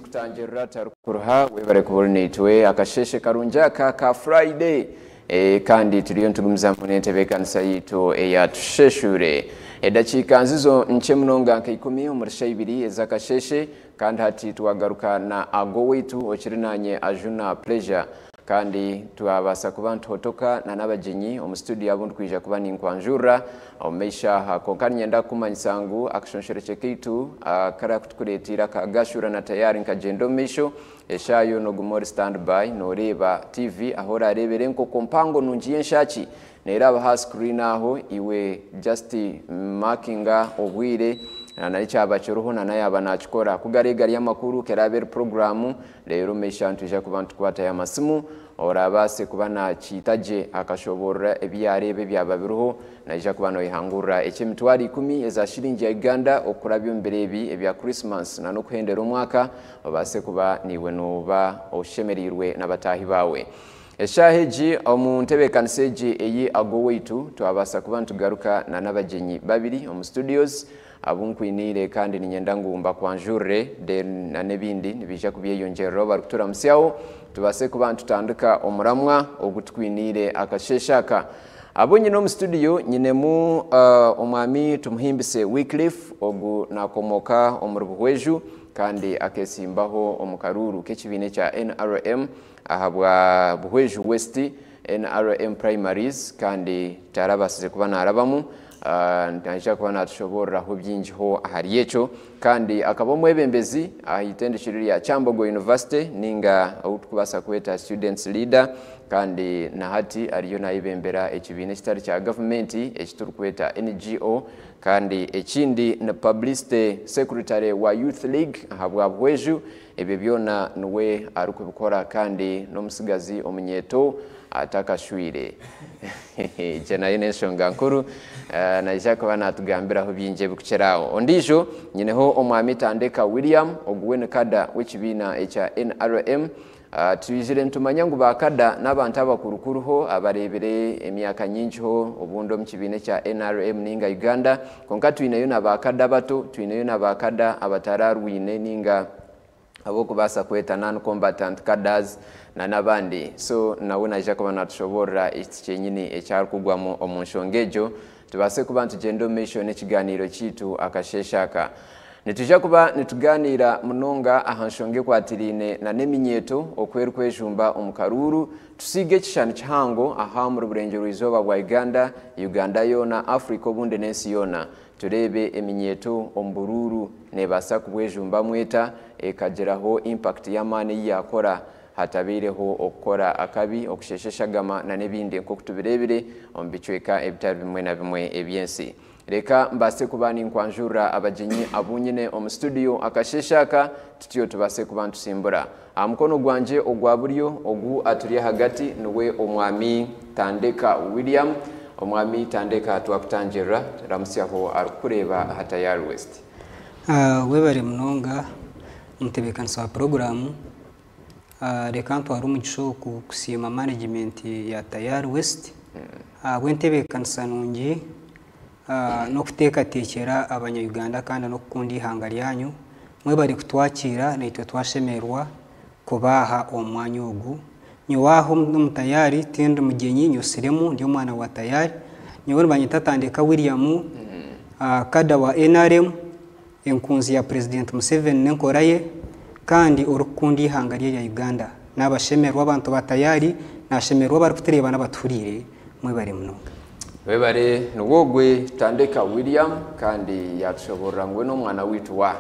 Nitukutangirira tutarikuruha, webare kuba ori naitwe akasheeshe karungi aka ka Friday kandi turiyo nitugumizamu n'entebeekanisa yaitu eya Tusheshuure. Edakiika nzizo nkye munonga nka ikumi omuri shaaha ibiri ez'akasheeshe kandi hati twagaruka na Ag'oweitu okiri naanye Ajuna Pleasure. Kandi twabaasa kuba nituhotoka na n'abagyenyi omu situdiyo abu ndikwija kuba ninkwanjurira omu maisho aha. Kwonka niinyenda kukumanyisa ngu akashonshorekye kaitu akarakutukureeteire aka Gashura na Tayari nikagyenda omu maisho. Eshaaha yoona ogume ori stand by nooreeba TV ahu oraareebera enkoko mpango nungi y'enshaaki neeraba aha screen aho iwe just markinga obwire na n'ekyaba kiriho na n'ayaaba naakikora. Ku gariba gari amakuru, ku eraabe eri puroguraamu, Reero omu maisho aha nitwija kuba nitukwatayo amasimu, oraabaase kuba naakiita gye akashoboorora ebi yaareeba ebyaba biriho, naija kuba noyehangurira eky'emitwaro ikumi eza shiringi ya Uganda okurabya omu biro ebi ebya Christmas na n'okuhendera omwaka obaase kuba naiwe nooba oshemereirwe na bataahi baawe. Eshaaha egi omu ntebeekanisa egi eyi Ag'oweitu twabaasa kuba nitugaruka na n'abagyenyi babiri omu studios Abu nkwiniire kandi niinyenda ngu mbakwanjurire, then na n'ebindi nibiija kubyeyongyereraho barikuturamutsyaho, tubaase kuba nitutandika omuramwa ogu tukwiniire akasheeshe aka. Abu nyine omu studio nyinemu Omwami Tumuhimbise Wycliffe, ogu naakomooka omuri Buhweju kandi akeesimbaho omu karuuru k'ekibiina ekya nrm ahabwa Buhweju West nrm Primaries kandi tarabaasize kuba naarabamu. Naija kuba naatushoboororaho bingiho ahari ekyo. Kandi akaba omwebembezi aha itendekyero rya Kyambogo University nainga ou turikubaasa kweta Students Leader kandi na hati ariyo naayebembera ekibiina ekitari kya gavumenti eki turikweta NGO. Kandi ekindi ni Publicity Secretary wa Youth League ahabwa Buhweju. Ebyo byona niwe arikubikora kandi n'omutsigazi omunyeeto atakashwire. Egyo nayo n'enshonga nkuru. Naija kuba naatugambiraho bingi ebirikukira aho. Ondiijo nyineho Omwami Tandeka William, ogu we ni kada w'ekibiina ekya nrm. Twizire nitumanya ngu ba kada n'abantu abakurukuruho abareebire emyaka nyingiho obundi omu kibiina ekya nrm nainga Uganda. Kwonka twineyo na ba kada abato, twineyo na ba kada abatararwine nainga ab'okubaasa kweta non combatant cadres na n'abandi. So nawe naija kuba natushoboorora ekiti kyenyini eki arikugwamu omu nshonga egyo tubaase kuba nitugyenda omu maisho n'ekigaaniiro kyaitu akasheeshe aka. Nitwija kuba nitugaaniira munonga aha nshonga ekwatiraine na n'eminyeeto oku erikwejumba omu karuuru. Tusiige ekishushani kihango aha omuri burengyerwa-izooba bwa Uganda, Uganda yoona, Africa obundi n'ensi yoona. Tureebe eminyeeto omu buruuru neebaasa kubwejumbamu eta ekagiraho impact y'amaani ei yaakora hatabaireho okukora akabi, okusheesha eshagama na n'ebindi nk'oku tubireebire omu bicweka ebitari bimwe na bimwe eby'ensi. Reka mbaase kuba ninkwanjurira abagyenyi abu nyine omu studio akasheeshe aka tutyo tubaase kuba nitusimbura. Aha mukono gwangye ogwa buryo ogu aturi ahagati niwe Omwami Tandeka William. Omwami Tandeka twakutangirira, ramutsyaho arikukureeba aha Tayari West. Webare munonga omutebeekanisa wa puroguraamu. Reka ntware omugisha ogu kusiima management ya Tayari West ahabw'entebeekanisa nungi n'okuteekateekyera abanya Uganda kandi n'okukunda eihanga ryanyu. Mwebare kutwakiira naitwe twashemererwa kuba aha omu mwanya ogu. Nyowe aha omu Tayari tindi mugyenyi nyosiremu ndi omwana wa Tayari. Nyowe nibanyeta Tandeka William, kada wa nrm, enkunzi ya Purezidenti Museveni n'enkora ye kandi orikukunda eihanga rye rya Uganda. Nabashemererwa abantu ba Tayari, nashemererwa abarikutureeba n'abatuhuriire. Mwebare munonga. Webare niwe ogwe Tandeka William kandi yatushoborora ngu we n'omwana waitu wa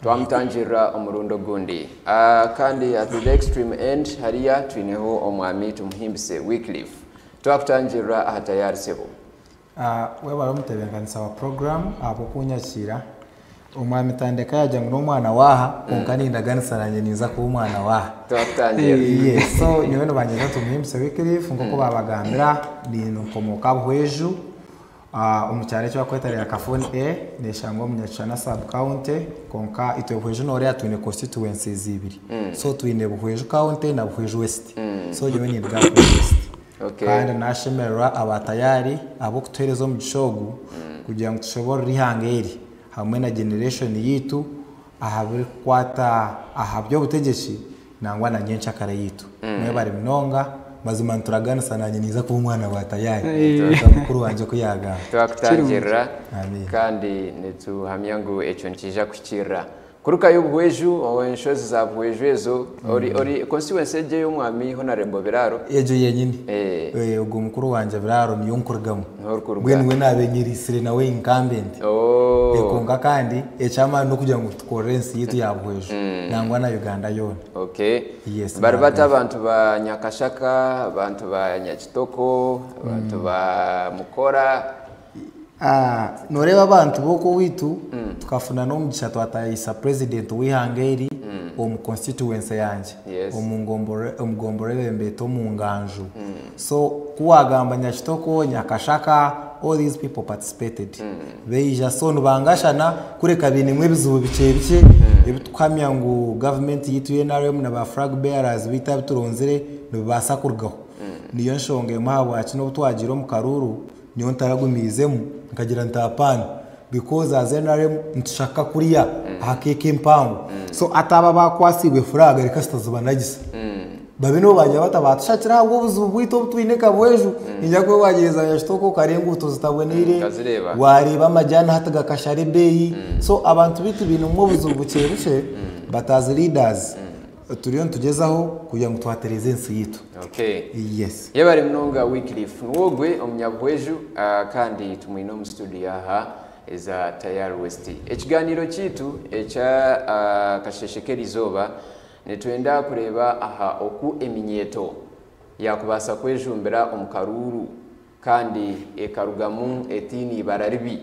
Twamutangirira omurundi ogundi. Kandi at the extreme end hariya twineho omwami Tumuhimbise Wycliffe. Twakutangirira aha Tayari sebo. Webare omutebenkanisa wa puroguramu ahabw'okunyakiira. Omwami Tandeka yaagira ngu n'omwana waaha kwonka nindaganisa nanye ninza kuba omwana waaha. Twakutangirira. Yes, so nyowe nibanyeta Tumuhimbise Wycliffe nk'oku baabagambira ninkomoka Buhweju omu kyaro eki barikweta Ryakafuni A neeshangwa omu Nyakishana sub county kwonka itwe Buhweju nooreeba twine constituencies ibiri so twine Buhweju county na Buhweju West so nyowe ninduga Buhweju West. Kandi nashemererwa aba tayari ahabw'okutuheereza omugisha ogu kugira ngu tushoboorore eihanga eri hamwe na generation yaitu. aha birikukwata aha by'obutegyeki nangwa na nyenkyakara yaitu. Mwebare munonga, mazima nituraganisa nanye ninza kuba omwana wa Tayari nka mukuru wangye oku yagamba. Twakutangirira Amiina. kandi nituhamya ngu ekyo nikiija kuhikiirira. Kurukayo Buhweju, enshozi za Buhweju ezo, ori ori constituency egyo ey'omwami Honorable Biraro. Egyo yenyini. Ogwo mukuru wangye Biraro niyo nkurugamu. Niho orikuruga. Mbwenu we naabenyeriisire nawe incumbent. Kwonka kandi eky'amaani n'okugira ngu tukorere ensi yaitu ya Buhweju nangwa na Uganda yoona. Okay. Yes, Bari bata naarugayo. abantu ba Nyakashaka, abantu ba Nyakitoko, abantu ba Mukora? Nooreeba abantu b'okowaitu tukafuna n'omugisha twatayayisa president w'eihanga eri omu constituency yangye omu gomborora ebembeeta omu Nganju. So ku waagamba Nyakitoko, Nyakashaka, all these people participated baija so nibangashana kureka bainemu ebizibu bikye bikye ebi tukuhamya ngu gavumenti yaitu ya NRM na ba flag bearers baitu abu turonzire nibibaasa kurugaho. Niyo nshonga emwe ahabwaki n'obu twagiire omu karuuru nyowe ntaragumiizemu nkagira nti apaana because as NRM nitushaka kurya aha keeka empango so hati aba abakwatsiibwe flag reka zitazibanagisa babe nibo bagira bata batushakira ahabw'obuzibu bwaitu obu twine nka Bweju ningira ku wagyeza Nyakitoko okareeba enguuto zitaboneire Nkazireeba. wareeba amajaani hati gakashara ebeeyi so abantu baitu bainemu obuzibu bukye bukye but as leaders turiyo nitugyezaho kugira ngu twatereeza ensi yaitu. Okay. Yes. Yebare munonga Wycliffe Nuwogwe omunyabuhweju kandi tumwine omu studio aha eza Tayari West. Ekiganiro kyaitu ekya kasheshe k'erizooba nitwenda kureeba aha oku eminyeeto yakubaasa kwejumbira omu karuuru kandi ekarugamu etaine ibara ribi,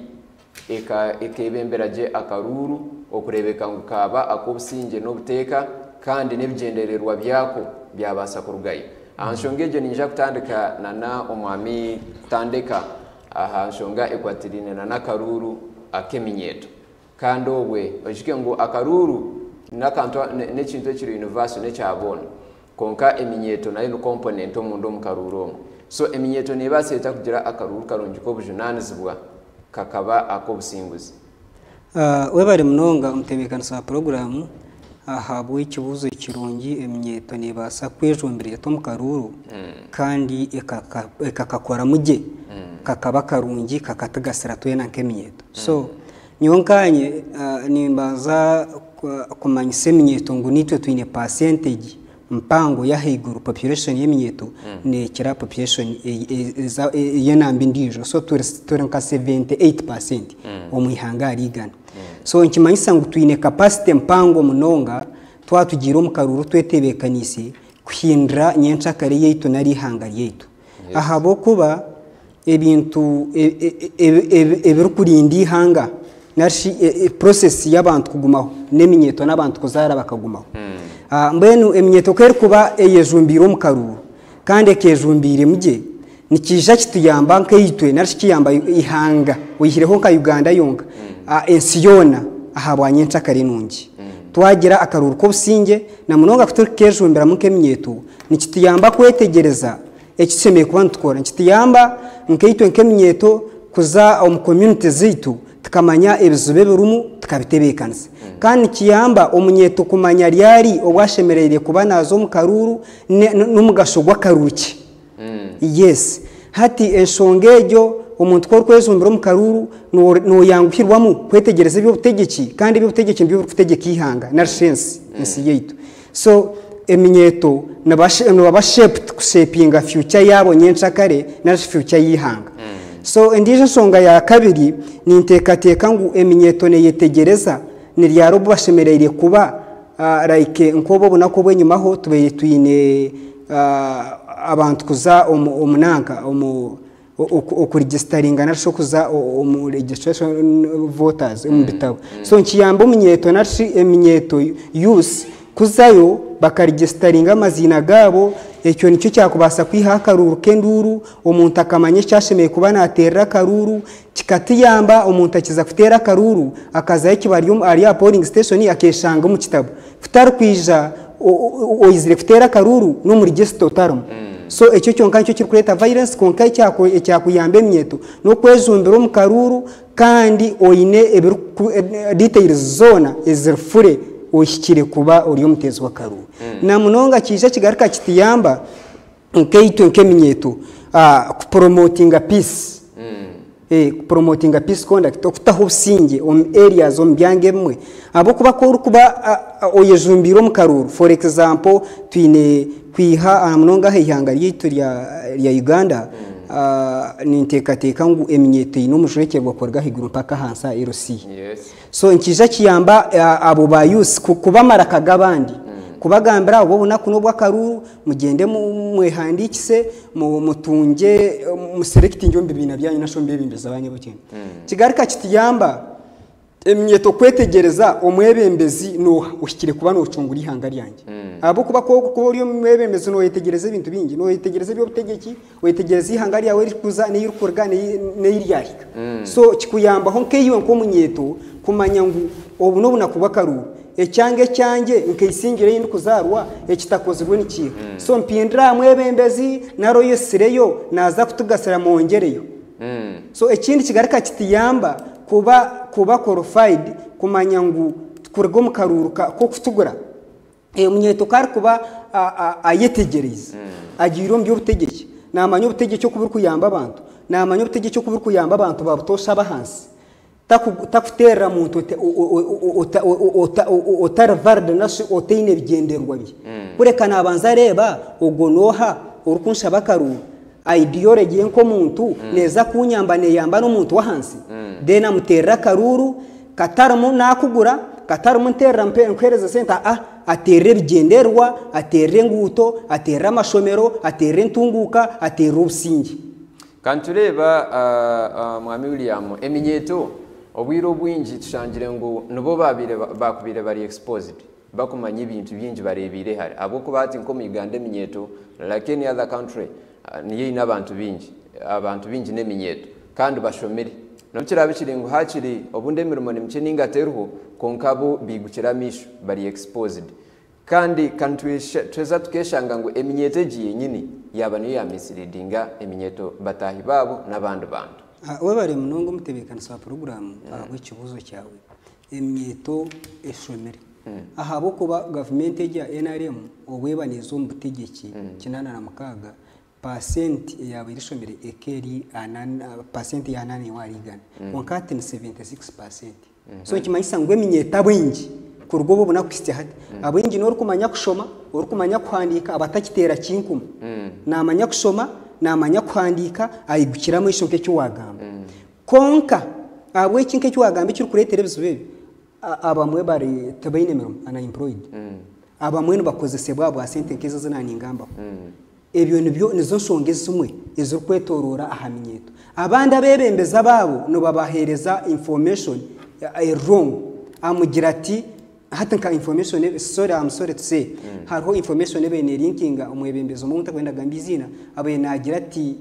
ekebembera gye akaruuru okureebeka ngu kaaba ak'obusingye n'obuteeka kandi n'ebigyendererwa byako byabaasa kurugayo. Aha nshonga egyo ninyija kutandika nana omwami Tandeka aha nshonga ekwatiraine nana akaruuru ak'eminyeeto. Kandi obwe oijuke ngu akaruuru n'akantu n'ekintu ekiri universal n'ekya boona. Kwonka eminyeeto nayo ni component omunda omu karuuru omwo. So eminyeeto neebaasa eta kugira akaruuru karungi k'obujunaanizibwa kakaba ak'obusinguzi? Webare munonga omutebeekanisa wa puroguraamu ahabw'ekibuuzo kirungi. Eminyeeto neebaasa kwejumbira eta omu karuuru kandi ekakakoramu gye kakaba karungi kakatugasira twena nk'eminyeeto? So nyowe nkanye nimbanza kumanyisa eminyeeto ngu naitwe twine percentage mpango y'ahaiguru, population y'eminyeeto neekira population ey'enamba endiijo, so turi nka 78% omu ihanga ahari igana. So nikimanyisa ngu twine capacity mpango munonga twaba tugiire omu karuuru twetebeekaniise kuhindura nyenkyakare yaitu nari ihanga ryaitu. Ahabw'okuba ebintu ebirikurinda ihanga narishi process y'abantu kugumaho n'eminyeeto n'abantu kuzaara bakagumaho. Mbwenu eminyeeto ku erikuba eyejumbiire omu karuuru kandi ekejumbiiremu gye, nikiija kituyamba nkaitwe narishi kiyamba ihanga, oihireho nka Uganda yonka, ensi yoona ahabwa nyenkyakare nungi. Twagira akaruuru k'obusingye na munonga ku turikukejumbiramu nk'eminyeeto, nikituyamba kwetegyereza eki tushemereire kuba nitukora. Nikituyamba nkaitwe nk'eminyeeto kuza omu community zaitu tukamanya ebizibu ebirimu tukabitebeekanisa. Kandi nikiyamba omunyeeto kumanya ryari obu ashemereire kuba naaza omu karuuru n'omugasho gw'akaruuru ki. Yes. Hati enshonga egyo, omuntu ku orikwejumbira omu karuuru nooyanguhirwamu kwetegyereza eby'obutegyeki kandi eby'obutegyeki nibyo birikutegyeka ihanga narishi ensi yaitu. So eminyeeto nibaba shaped kushapinga future yaabo nyenkyakare narishi future y'ihanga. So endiijo enshonga ya kabiri, ninteekateeka ngu eminyeeto neeyetegyereza ni ryari obu bashemereire kuba like nk'obu obunaku obw'enyimaho tubaire twine abantu kuza omu nanka omu okuregisteringa narishi okuza omu registration voters omu bitabo. So nikiyamba omunyeeto narishi eminyeeto, youth, kuzayo bakaregisteringa amaziina gaabo. Ekyo nikyo kyakubaasa kwihaho akaruuru k'enduuru, omuntu akamanya eki ashemereire kuba naateerera akaruuru, kikatuyamba omuntu akiza kuteera akaruuru akazayo kiba ari aha polling station akeeshanga omu kitabo. Kutari kwija oizire kuteera akaruuru n'omu register otarimu. So ekyo kyonka nikyo kirikureeta violence, kwonka ekyakuyamba eminyeeto n'okwejumbira omu karuuru kandi oine details zoona ezirifure ohikire kuba ori omuteezi w'akaruuru. Na munonga kiija kigaruka kituyamba nkaitwe nk'eminyeeto kupromotinga peace. Kupromotinga peace conduct, okutaho obusingye omu areas, omu byanga ebimwe, ahabw'okuba ku orikuba oyejumbiire omu karuuru, for example, twine kwiha aha munonga aha ihanga ryaitu rya Uganda, ninteekateeka ngu eminyeeto eine omujwekyerwa kuruga ahaiguru mpaka ahansi aha LC. So nikiija kiyamba abo ba youths kuba amaraka g'abandi, kubagambira obu obunaku n'obw'akaruuru, mugyende mwehandiikise, mutungye, muselectinge omu bibiina byanyu nari omu beebembezi banyu abu kyenda. Kigaruka kituyamba eminyeeto kwetegyereza omwebembezi n'oha ohikire kuba noocungura eihanga ryangye. Ahabw'okuba ku orikuba ori omwebembezi nooyetegyereza ebintu bingi, nooyetegyereza eby'obutegyeki, oyetegyereza eihanga ryawe ahu ririkuza n'ei ririkuruga n'ei ryahika. So kikuyambaho nkaiwe nk'omunyeeto kumanya ngu obu n'obunaku bw'akaruuru. Ekyanga ekyangye nkaisingire ei ndikuzaarwa ekitakozirwe nikiiha? So mpindure aha mwebembezi nari oyesireyo naaza kutugasira mwongyereyo. So ekindi kigaruka kituyamba kuba qualified kumanya ngu kuruga omu karuuru k'okutugura, omunyeeto ku arikuba ayetegyereize, agiire omu by'obutegyeki, naamanya obutegyeki oku burikuyamba abantu, naamanya obutegyeki oku burikuyamba abantu ba butoosha ab'ahansi. Takuteerera muntu otari valid nari shi otaine bigyendererwa bye. Kureka naabanza areeba ogwo n'oha orikunshaba akaruuru, ideology ye nk'omuntu neeza kunyamba neeyamba n'omuntu w'ahansi? Then amuteerera akaruuru katarimu naakugura, katarimu nteerera nkuheereze sente, aa ateerera ebigyendererwa, ateerera enguuto, ateerera amashomero, ateerera entunguuka, ateerera obusingye. Ka nitureeba Mwami William, eminyeeto obwire obwingi tushangire ngu nibo baabaire baakubaire bari exposed, bakumanya ebintu bingi bareebeire hare ahabw'okuba hati nk'omu Uganda eminyeeto like any other country niyo eine abantu baingi, abantu baingi n'eminyeeto kandi bashomire. N'obu kiraabe kiri ngu haakiri obundi emirimo ni mikye nainga teriho, kwonka bo baigukire amaisho bari exposed. Kandi ka nituheza tukeshanga ngu eminyeeto egi yenyini yaaba niyo ya misleadinga eminyeeto bataahi baabo n'abandi bantu. Webare munonga omutebeekanisa wa puroguraamu ahabw'ekibuuzo kyawe. Eminyeeto eshomire ahabw'okuba gavumenti egi ya nrm obu eba neeza omu butegyeki 86, paasenti eyaabaire eshomire eka eri paasenti ya 81 ahari igana, kwonka hati ni 76%. So nikimanyisa ngu eminyeeto abaingi kuruga obu obunaku kuhitsya hati, abaingi n'orikumanya kushoma, orikumanya kuhandiika aba atakiteera kinkuma. Naamanya kushoma, naamanya kuhandiika, aigukire amaisho nk'eki waagamba. Kwonka ahabw'eki nk'eki waagamba ekirikureetera ebizibu ebi, abamwe bari tibaine mirimo, unemployed. Abamwe nibakozesebwa ahabwa sente nk'ezo ezi naaningambaho. Ebyo nibyo nizo nshonga ezimwe ezirikwetoroora aha minyeeto. Abandi abeebembezi abaabo nibabaheereza information eri wrong. Amugira ati hati nka information, sorry, I'm sorry to say, hariho information ebaire nelinkinga omwebembezi omwe ou ntakwenda kugamba eiziina, abaire naagira ati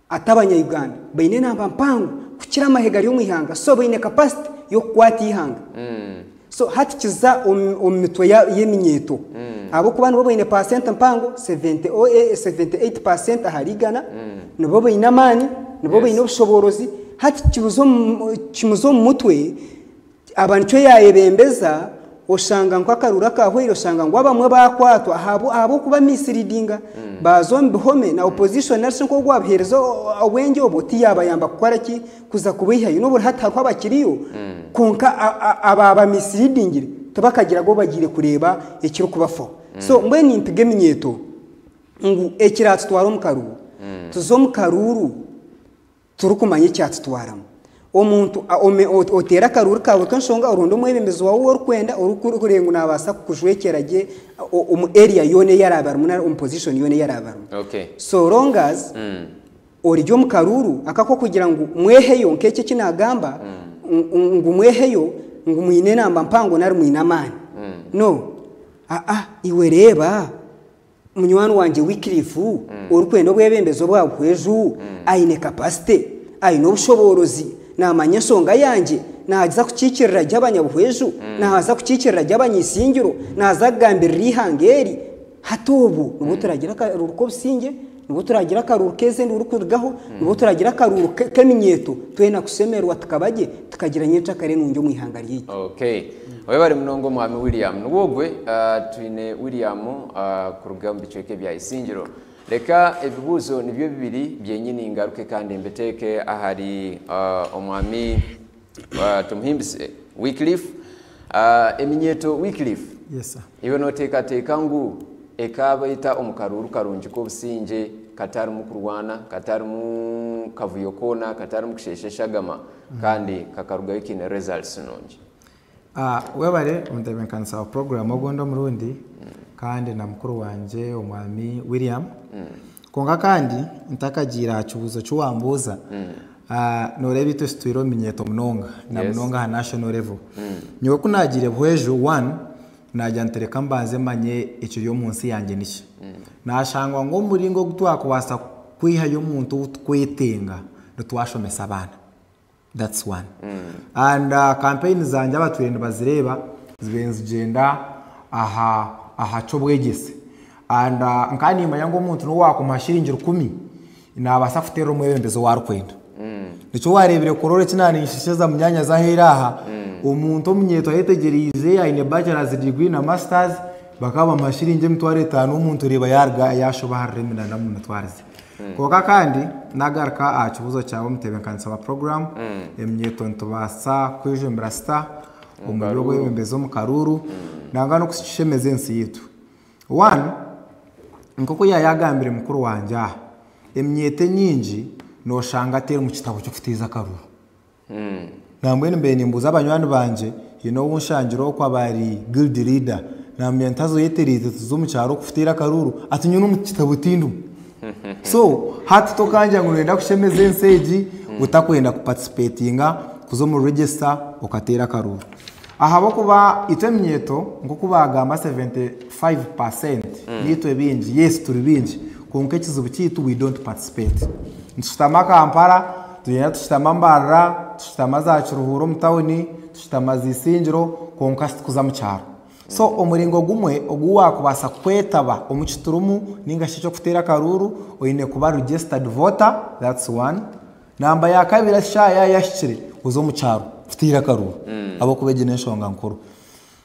ati abanya-Uganda baine enamba mpango kukira amahe gari omu ihanga, so baine capacity y'okukwata eihanga. So hati kiza omu mitwe y'eminyeeto ahabw'okuba nibo baine paasenti mpango, 78% ahari igana, nibo baine amaani, nibo baine obushoboorozi. Hati kimuza omu mutwe, aba nikyo yaayebembeza, oshanga nk'akaruuru akaahweire oshanga ngu abamwe baakwatwa ahabw'okuba misleadinga, baaza omu bihome na opposition nari shi nk'ogu owaabuheereza obwengye obwo tiyaabayamba kukora ki? Kuza kubaihayo. N'obu hati hariho abakiriyo, kwonka abaaba misleadingire tibakagira agu bagiire kureeba ekirikubafaho. So mbwenu nimpiga eminyeeto ngu ekiraatutwara omu karuuru, tuze omu karuuru turikumanya ekyatutwaramu. Omuntu oteere akaruuru kaawe k'enshonga, oronde omwebembezi waawe ou orikwenda, orikureeba ngu naabaasa kukujwekyera gye omu area yoona ei araabe arimu nari omu position yoona ei araabe arimu. So long as ori omu karuuru aka ak'okugira ngu mweheyo nk'eki eki naagamba ngu mweheyo ngu mwine enamba mpango nari mwine amaani. No, aa iwe reeba Munywani wangye Wycliffe orikwenda obwebembezi obwa Buhweju aine capacity, aine obushoboorozi, naamanya enshonga yangye, naaza kukiikirira gye Abanyabuhweju, naaza kukiikirira gye Abanyaisingiro, naaza kugambirira eihanga eri. Hati obu nibwo turagira akaruuru k'obusingye, nibwo turagira akaruuru k'ezindi orikurugaho, nibwo turagira akaruuru k'eminyeeto twena kushemererwa tukaba gye tukagira nyencakare nungi omu ihanga ryaitu. Okay. Webare munonga omwami William. Niwe ogwe twine William kuruga omu bicweka ebya Isingiro. Reka ebibuuzo nibyo bibiri byenyini ngaruke kandi mbiteeke ahari omwami Tumuhimbise Wycliffe. Eminyeeto Wycliffe, Yes, sir. iwe nooteekateeka ngu ekaaba eta omu karuuru karungi k'obusingye katarimu kurwana, katarimu kavuyo koona, katarimu kusheesha eshagama kandi kakarugayo kaine results nungi? Webare omutebeekanisa wa puroguraamu ogundi omurundi kandi na mukuru wangye omwami William. Kwonka kandi ntakagiire aha kibuuzo ki wambuuza, nooreeba itwe tutwire omu minyeeto munonga na munonga aha national level. Nyowe ku naagiire Buhweju, one, naagira nti reka mbanze manye ekiri omu nsi yangye niki. Naashangwa ngu omuringo ogu twakubaasa kwihayo omuntu ou tukwetenga nitwashomesa abaana. That's one. And campaign zangye abatwire nibazireeba zibaire nizigyenda aha aha ky'obwegyese. And nka nimanya ngu omuntu n'obu waakumuha shiringi rukumi, naabaasa kuteerera omwebembezi ou arikwenda. Nikyo waareebire kurora eki naaninshekyeza munyaanyazi aheeru aha, omuntu omunyeeto ayetegyereize aine bachelor's degree na masters, bakaba bamuha shiringi 5000 omuntu oreeba yaaruga yaashoba aha rurimi na n'omu mitwarize. Kwonka kandi nagaruka aha kibuuzo kyawe omutebeekanisa wa puroguraamu, eminyeeto nitubaasa kwejumbira sita omu by'obwebembezi omu karuuru nangwa n'okushemeza ensi yaitu. One, nk'oku yaayagambire mukuru wangye aha, eminyeeto enyingi nooshanga teri mu kitabo ky'okuteeza akaruuru. Nambwenu mbaire nimbuuza banywani bangye, haine ou nshangire okwo aba ari guild leader, naamanya nti haza oyetereize tuze omu kyaro kuteera akaruuru, ati nyowe n'omu kitabo tindimu. So hati tokangira ngu noyenda kushemeza ensi egi otakwenda kuparticipatinga kuza omu register okateera akaruuru. Ahabw'okuba itwe eminyeeto nk'oku baagamba 75% niitwe baingi, yes turi baingi kwonka ekizibu kyaitu we don't participate. Nitushutama Kampala, tugyenda tushutama Mbarara, tushutama za Kiruhura omu tawuni, tushutama za Isingiro kwonka titukuza mu kyaro. So omuringo gumwe ogu waakubaasa kwetaba omu kiturimu ninga shi eky'okuteera akaruuru oine kuba registered voter that's one. Namba ya kabiri eshaaha yaaba yahikire oze omu kyaro kuteera akaruuru ahabw'okuba egi n'enshonga nkuru.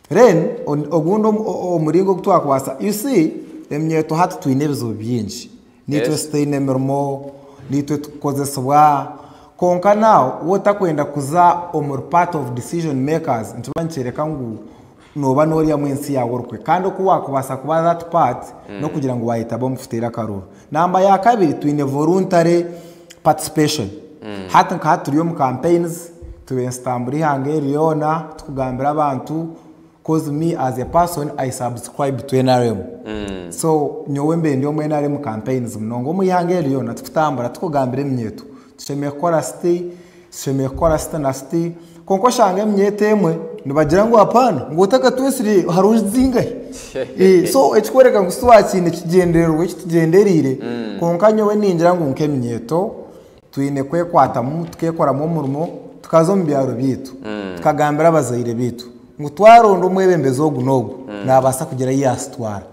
Then ogundi omuringo ogu twakubaasa, you see eminyeeto hati twine ebizibu bingi. Naitwe tutaine mirimo, naitwe tukukozesibwa kwonka now waaba otakwenda kuza omuri part of decision makers nikiba nikyoreka ngu nooba nooryamu ensi yaawe orukwe kandi oku waakubaasa kuba that part n'okugira ngu waayetaba omu kuteera akaruuru. Namba ya kabiri twine voluntary participation. Hati nka hati turi omu campaigns, tubaire nitutambura eihanga eri ryona tukugambira abantu cause me as a person I subscribe to NRM. So nyowe mbaire ndi omu NRM campaigns munonga omu ihanga eri ryona tukutambura tukugambira eminyeeto tushemereire kukora siti, tushemereire kukora siti na siti kwonka oshanga eminyeeto emwe nibagira ngu apaana ngu otakatwetsire hariho zingahi. So ekikworeka ngu titwakiine kigyendererwa eki tugyendereire kwonka nyowe ningira ngu nk'eminyeeto twine kwekwatamu tukeekoramu omurimo tukaza omu byaro byaitu tukagambira abazaire baitu ngu twaronda omwebembezi ogu n'ogu naabaasa kugira ahu yaatutwara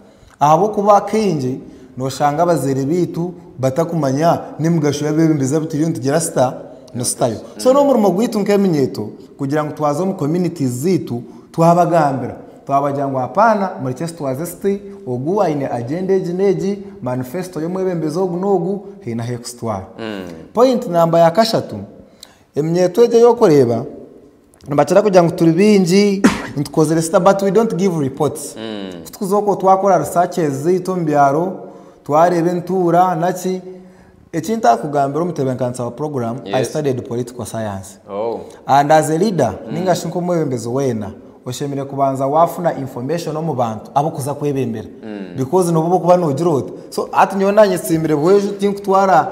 ahabw'okuba kaingi nooshanga abazaire baitu batakumanya n'emigasho y'abeebembezi abu turiyo nitugira sita nisitayo. So n'omurimo gwaitu nk'eminyeeto kugira ngu twaza omu communities zaitu twabagambira twabagira ngu apaana murekye tutwaze siti ogu aine agenda egi n'egi manifesto y'omwebembezi ogu n'ogu haine ahu erikututwara. Point namba ya kashatu, eminyeeto egi ei orikureeba nibakira kugira ngu turi baingi nitukozire sita but we don't give reports. Ku turikuza okwo twakora researches zaitu omu byaro twareeba entuura naki, eki ntakugambira omutebeekanisa wa puroguraamu I studied political science and as a leader ninga shi nk'omwebembezi weena oshemereire kubanza waafuna information omu bantu abu orikuza kwebembera because nibo orikuba noogira oti so hati nyowe naanyesiimire Buhweju tinkutwara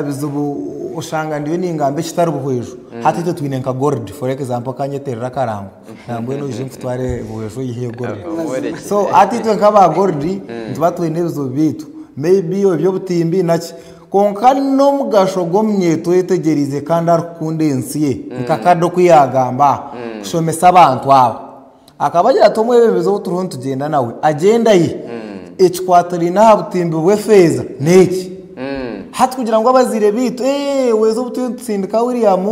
bizibu oshanga ndiyo ningamba ekitari Buhweju. Hati itwe twine nka gold for example kanyeterere akarango nambwenu oije nkutware Buhweju oyiheyo gold. So hati itwe nk'aba gold nituba twine ebizibu byaitu maybe eby'obutimbi naki kwonka n'omugasho gw'omunyeeto oyetegyereize kandi arikukunda ensi ye nka Kado oku yaagamba kushomesa abantu aba. Akaba agira ati omwebembezi ou turiho nitugyenda nawe agenda ye. Ekikwatiraine aha butimbi bw'efeeza n'eki. Hati kugira ngu abazaire baitu, ee weeza obu turiyo nitutsindika William,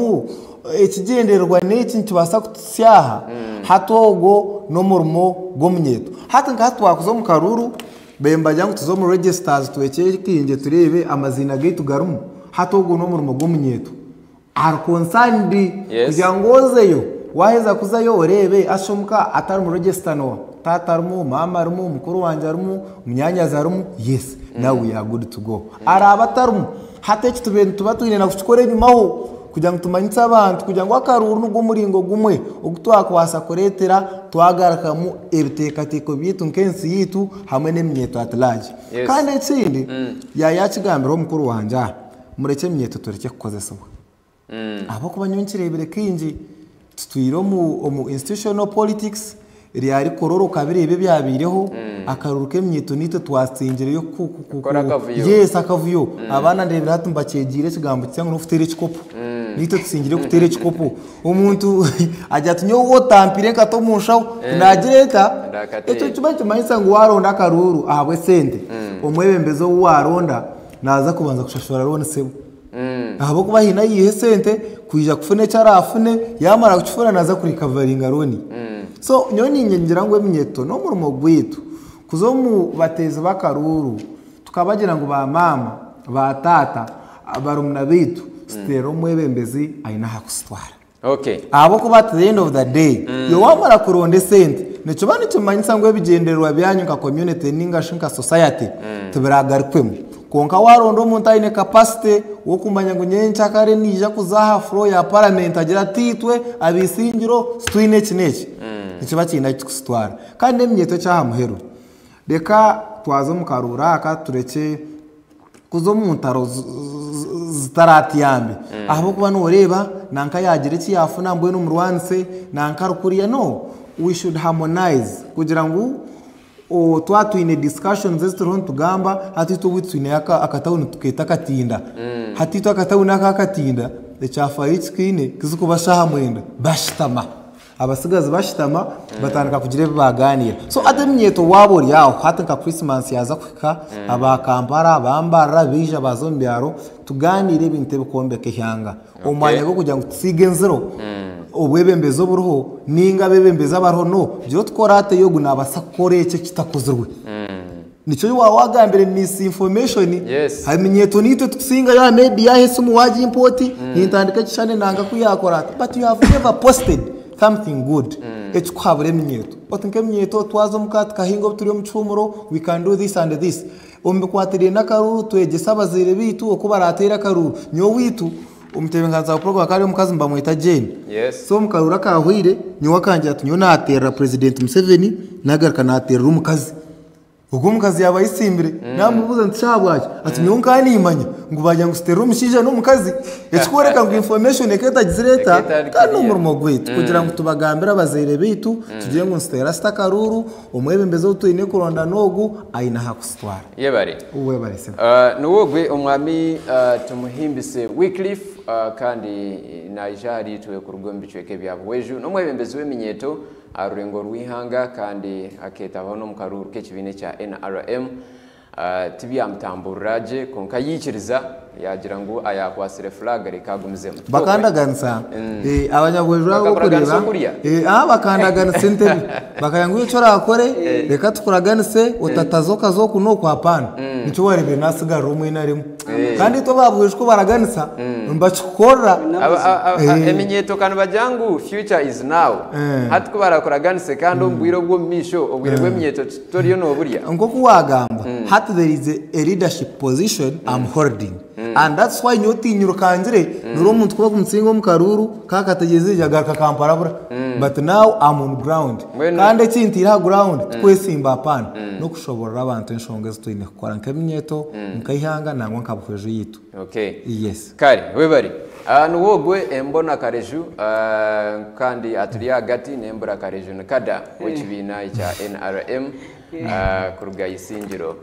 ekigyendererwa n'eki nikibaasa kutuhitsya aha, hati ogwo n'omurimo gw'omunyeeto. Hati nka hati twakuza omu karuuru, babaire nibagira ngu tuze omu registers twekyekinge tureebe amaziina gaitu garimu, hati ogwo n'omurimo gw'omunyeeto. Ari concerned kugira ngu ozeyo, waaheza kuzayo oreebe asha omuka atari mu register n'oha? Taata arimu, maama arimu, mukuru wangye arimu, munyaanyazi arimu, yes now we are good to go. Araabe atarimu, hati eki tubaire nituba twine na kukikora enyimaho kugira ngu tumanyise abantu kugira ngu akaruuru nigwo muringo gumwe ogu twakubaasa kureetera twagarukamu ebiteekateeko byaitu nk'ensi yaitu hamwe n'eminyeeto at large. Kandi ekindi, yaayakigambiraho mukuru wangye aha. Murekye eminyeeto turekye kukozesibwa. Ahabw'okuba nyowe nkireebire kaingi tutwire omu institutional politics ryari kororoka biriya ebyabaireho, akaruru k'eminyeeto naitwe twatsingireyo Kukora akavuyo. Yes, akavuyo. Abaana ndeebire hati nibakyegiire ekigambo kisya ngu n'okuteera ekikopo. Naitwe tusingire kuteera ekikopo. Omuntu agira ati nyowe wotampire nkata omu nshaho naagira eta? Ndakateera. Ekyo nikiba nikimanyisa ngu waaronda akaruuru ahabw'esente, omwebembezi ou waaronda Naaza kubanza kushashura looni sebo. Ahabw'okuba haine ahu yaiha esente kwija kufuna eki araafune, yaamara kukifuna naaza kurikavaringa looni ye. So nyowe niinye ningira ngu eminyeeto n'omurimo gwaitu kuza omu bateezi b'akaruuru tukabagira ngu ba maama, ba taata, barumuna baitu tuteere omwebembezi aine aha kusitwara. Okay. Ahabw'okuba at the end of the day, iwe waamara kuronda esente, nikiba nikimanyisa ngu ebigyendererwa byanyu nka community ninga shi nka society tibiragarukwemu. Kwonka waaronda omuntu aine capacity w'okumanya ngu nyenkyakare naija kuza aha floor ya parliament agire ati itwe ab'eisingiro titwine eki n'eki, nikiba kiine ahu kirikusitwara. Kandi n'eminyeeto eky'aha muheru, reka twaza omu karuuru aka turekye kuza omu ntaro zitaratuyambe ahabw'okuba nooreeba nanka yaagira eki yaafuna mbwenu omurwanise nanka ari kuriya no we should harmonize kugira ngu twaba twine discussions ezi turiho nitugamba hati itwe owaitu twineyo akatawuni tukeeta akatinda hati itwe akatawuni aka akatinda ekyafaayo eki kiine kizikuba shaaha mwenda bashutama. Abatsigazi bashutama batandika kugira ebi baagaaniira. So hati eminyeeto waaba ori aho, hati nka Christmas yaaza kuhika, aba Kampala, aba Mbarara baija baaza omu byaro, tugaaniire ebintu ebikwombeka eihanga. Omu mwanya gw'okugira ngu tusiige enziro, obwebembezi oburiho nainga abeebembezi abariho, no, gira oti ku oraateyo ogu naabaasa kukora eki ekitakozirwe. Nikyo waaba waagambire misinformation, Yes. eminyeeto niitwe tukusingayo aha media aha esimu waagimpa oti, nintandika ekishushani nanga ku yaakora ati but you have never posted something good ekikuhabura eminyeeto. Oti nk'eminyeeto twaza omuka tukahinga obu turi omu kihuumuro we can do this and this. Omu bikwatiraine n'akaruuru twegyese abazaire baitu oku baraateere akaruuru. Nyowe owaitu omutebeekanisa wa puroguraamu akaba ari omukazi nibamweta Jane. Yes. So omu karuuru akaahweire nyowe akangira ati nyowe naateerera President Museveni naagaruka naateerera omukazi. Ogwo omukazi yaaba ayetsimbire, naamubuuza nti shi ahabwaki? Ati nyowe nkaba niimanya ngu baagira ngu kiteerwa omushaija n'omukazi, ekikworeka ngu information ekaba etagizire eta, Ekaba etari kandi clear. n'omurimo gwaitu kugira ngu tubagambire abazaire baitu, tugire ngu nituteera sita akaruuru, omwebembezi ou twine kuronda n'ogu, aine aha kusitwara. Yebare. Webare sebo. Niwe ogwe omwami Tumuhimbise Wycliffe kandi naija ahariitwe kuruga omu bicweka ebya Buhweju. N'omwebembezi w'eminyeeto aha rurengo rw'eihanga kandi akeetabaho n'omu karuuru k'ekibiina ekya NRM. Tibyamutamburira gye kwonka yaikiriza yaagira ngu ayaakwatsire flag reka agumizemu. Bakandaganisa abanyabweju abo Bakakuraganisa okureeba okurya? Bakandaganisa entebe bakagira ngu iwe eki orakore reka tukuraganise otataza okaza oku n'oku hapana nikyo wareebire naatsigarira omu NRM. Kandi itwe aba Bweju ku baraganisa nibakikukorera. Eminyeeto ka nibagira ngu future is now. Hati ku barakuraganise kandi omu bwire obw'omu maisho, obwire bw'eminyeeto toriyo nooburya. Nk'oku waagamba, hati there is a leadership position I'm holding and that's why nyowe tinyirukangire, nyowe omuntu ku barikumutsinga omu karuuru kakategyereza eija agaruka akamparabura but now I'm on ground. Kandi ekintiire aha ground tikwesimba hapana, n'okushoborora abantu enshonga ezi twine kukora nk'eminyeeto, nk'eihanga nangwa nka Buhweju yaitu. Okay. Yes. Kare, webare. Niwe ogwe Embona Kareju kandi aturi ahagati n'Embura Kareju ni kada w'ekibiina ekya NRM kuruga Isingiro.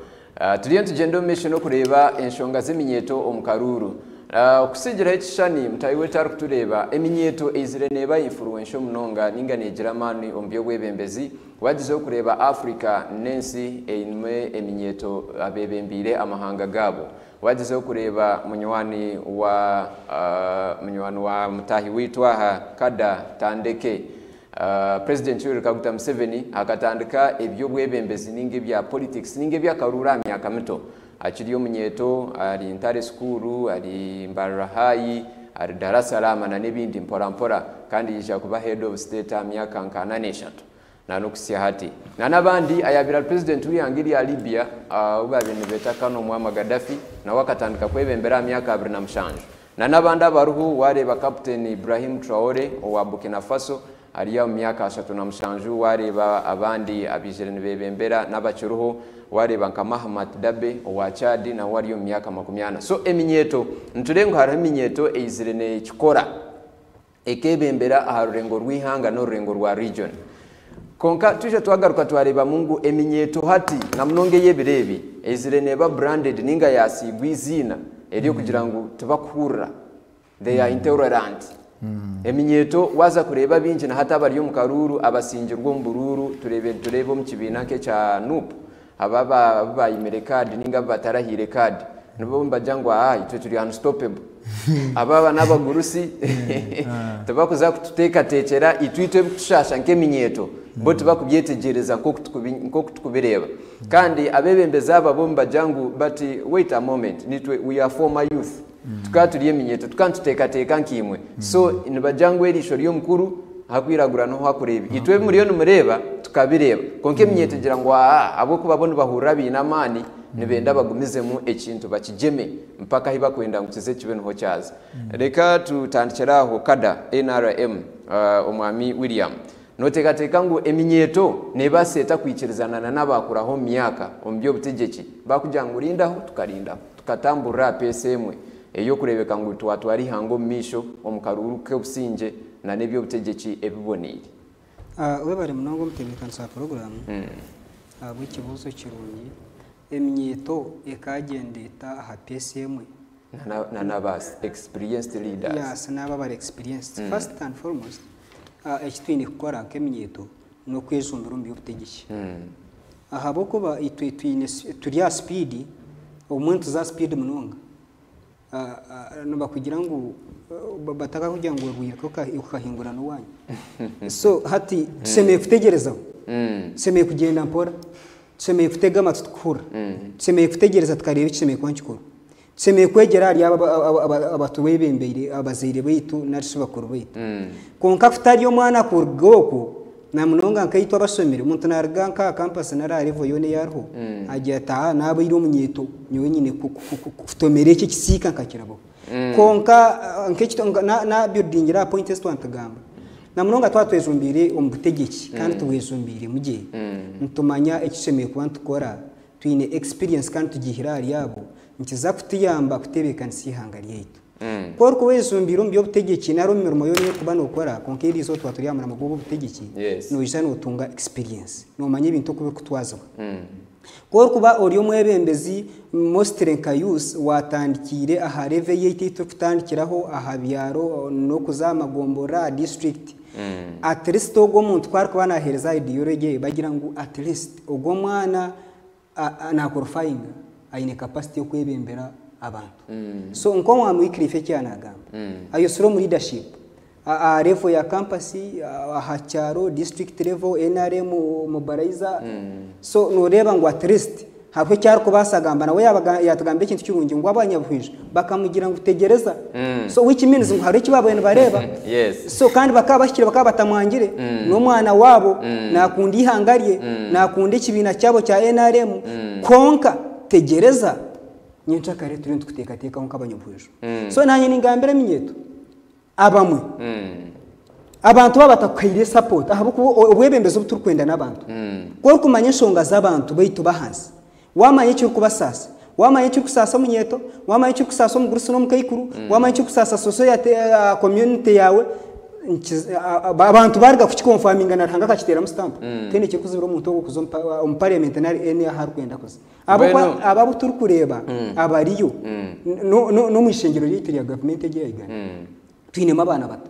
Turiyo nitugyenda omu maisho n'okureeba enshonga z'eminyeeto omu karuuru. Okusigiraho ekishushani mutaahi waitu arikutureeba, eminyeeto eizire neeba influential munonga ninga neegira amaani omu by'obwebembezi. Wagizeho kureeba Africa n'ensi einemu eminyeeto abeebembeire amahanga gaabo. Wagizeho kureeba munywani wa munywani wa mutaahi waitu aha Kada Tandeke, President Yoweri Kaguta Museveni akatandika eby'obwebembezi ninga ebya politics ninga eby'akaruuru aha myaka mito. Akiri omunyeeto ari Ntare School, ari Mbarara High, ari Dar-es-Salaam na n'ebindi mpora mpora kandi yaija kuba Head of State aha myaka nka ana n'eshatu na n'okuhitsya hati. Na n'abandi ayaabaire ari President w'eihanga erya Libya ou baabaire nibeeta Colonel Muammar Gaddafi nawe akatandika kwebembera aha myaka 27. Na n'abandi abariho waareeba Captain Ibrahim Traore owa Burkina Faso ari omu myaka 37, waareeba abandi abaizire nibeebembera n'abakiriho, waareeba nka Mahamat Dabe owa Chad nawe ari omu myaka 40. So eminyeeto, nitureeba ngu hariho eminyeeto eizire neekikora ekeebembera aha rurengo rw'eihanga n'orurengo rwa region. Kwonka twija twagaruka twareebamu ngu eminyeeto hati na munonga ey'ebiro ebi eizire neeba branded ninga yaasiigwa eiziina ery'okugira ngu tibakuhurira, they are intolerant. Eminyeeto waaza kureeba abaingi na hati abari omu karuuru abasingirwe omu buruuru tureebe nitureeba omu kibiina nk'ekya NUP aba abu baayimire kaadi ninga abu batarahaire kaadi nibo nibagira ngu aa itwe turi unstoppable. Aba aba n'abagurusi tibakuza kututeekateekyera itwe itwe ebikutushaasha nk'eminyeeto bo tibakubyetegyereza nk'oku tukubireeba. Kandi abeebembezi aba bo nibagira ngu but wait a moment nitwe we are former youth tukaba turi eminyeeto tukaba nituteekateeka nkaimwe so nibagira ngu eriisho ry'omukuru ahakwiragura niho hakureeba. Itwe ebi muriyo nimureeba tukabireeba kwonka eminyeeto egira ngu aa ahabw'okuba bo nibahurira baine amaani nibenda bagumizemu ekintu bakigyeme mpaka ahi bakwenda ngu kize kibe niho kyaza. Reka tutandikire aho kada NRM Omwami William. Nooteekateeka ngu eminyeeto neebaasa eta kwikirizana na n'abaakuraho omu myaka omu by'obutegyeki baakugira ngu rindaho tukarindaho tukatamburira aha peesi emwe ey'okureebeka ngu twatwara eihanga omu maisho omu karuuru k'obusingye na n'eby'obutegyeki ebiboneire? Webare munonga omutebeekanisa wa puroguraamu ahabw'ekibuuzo kirungi. Eminyeeto ekaagyenda eta aha peesi emwe? Na n'aba experienced leaders. Yes, n'abo abari experienced. First and foremost, eki twine kukora nk'eminyeeto n'okwejumbira omu by'obutegyeki. Ahabw'okuba itwe twine turi aha speed, obumwe nituza aha speed munonga. Nibakugira ngu batakakugira ngu orwiruka okahingura n'owaanyu. So hati tushemereire kutegyerezaho, tushemereire kugyenda mpora, tushemereire kutega amatu tukuhurira, tushemereire kutegyereza tukareeba ekishemereire kuba nikikorwa. Tushemereire kwegyera ahari abo abatwebembeire, abazaire baitu nari shi bakuru baitu. Kwonka kutari omwana kuruga okwo, na munonga nkaitwe abashomire, omuntu naaruga nk'aha campus nari aha level yoona ei ariho, agira ati aa naabaire omunyeeto nyowe nyine kutomera eki ekisiika nkakirabaho. Kwonka nk'eki na buildingira aha point ezi twaba nitugamba, na munonga twaba twejumbiire omu butegyeki kandi tubwejumbiiremu gye, nitumanya eki tushemereire kuba nitukora, twine experience kandi tugiihire ahari abo, nikiza kutuyamba kutebeekanisa eihanga ryaitu. Ku orikuba oyejumbiire omu by'obutegyeki nari omu mirimo yoona ei orikuba nookora, kwonka eri izooba twaba turi aha murimo gw'obutegyeki, noija nootunga experience, noomanya ebintu oku birikutwazibwa. Ku orikuba ori omwebembezi mostly nka youth, waatandikiire aha level yaitu ei turikutandikiraho aha byaro n'okuza aha magomborora, aha district, at least ogwo omuntu ku arikuba naaheereza ideology ye, bagira ngu at least ogwo omwana na qualifyinga, aine capacity y'okwebembera abantu. So nk'omwami Wycliffe eki yaanagamba, ayosire omu leadership aha level ya campus, aha kyaro, district level, NRM mobilizer. So nooreeba ngu at least hariho eki arikubaasa gamba nawe yaatugambira ekintu kirungi ngu abanyabuhwija bakamugira ngu tegyereza. So which means ngu hariho eki baabaire nibareeba. So kandi bakaba bahikire bakaba batamwangire n'omwana waabo naakunda eihanga rye, naakunda ekibiina kyabo kya NRM kwonka tegyereza nyenkyakare turiyo nitukuteekateekaho nk'abanyabuhwija. So naanye ningambira eminyeeto abamwe abantu baaba batakuhaire support ahabw'okuba obwebembezi obu turikwenda n'abantu. Ku orikumanya enshonga z'abantu baitu b'ahansi, waamanya ekirikubasaasa, waamanya ekirikusaasa omunyeeto, waamanya ekirikusaasa omugurusi n'omukaikuru, waamanya ekirikusaasa society community yaawe, abantu baaruga kukiconfirminga na Ruhanga akakiteeramu stamp, tihaine ekirikuzibira omuntu ogwo kuza omu parliament nari any ahu arikwenda kuza. Ahabw'okuba Mbwenu abo abu turikureeba abariyo. N'omu ishengero ryaitu rya gavumenti egi eya Uganda twinemu abaana bato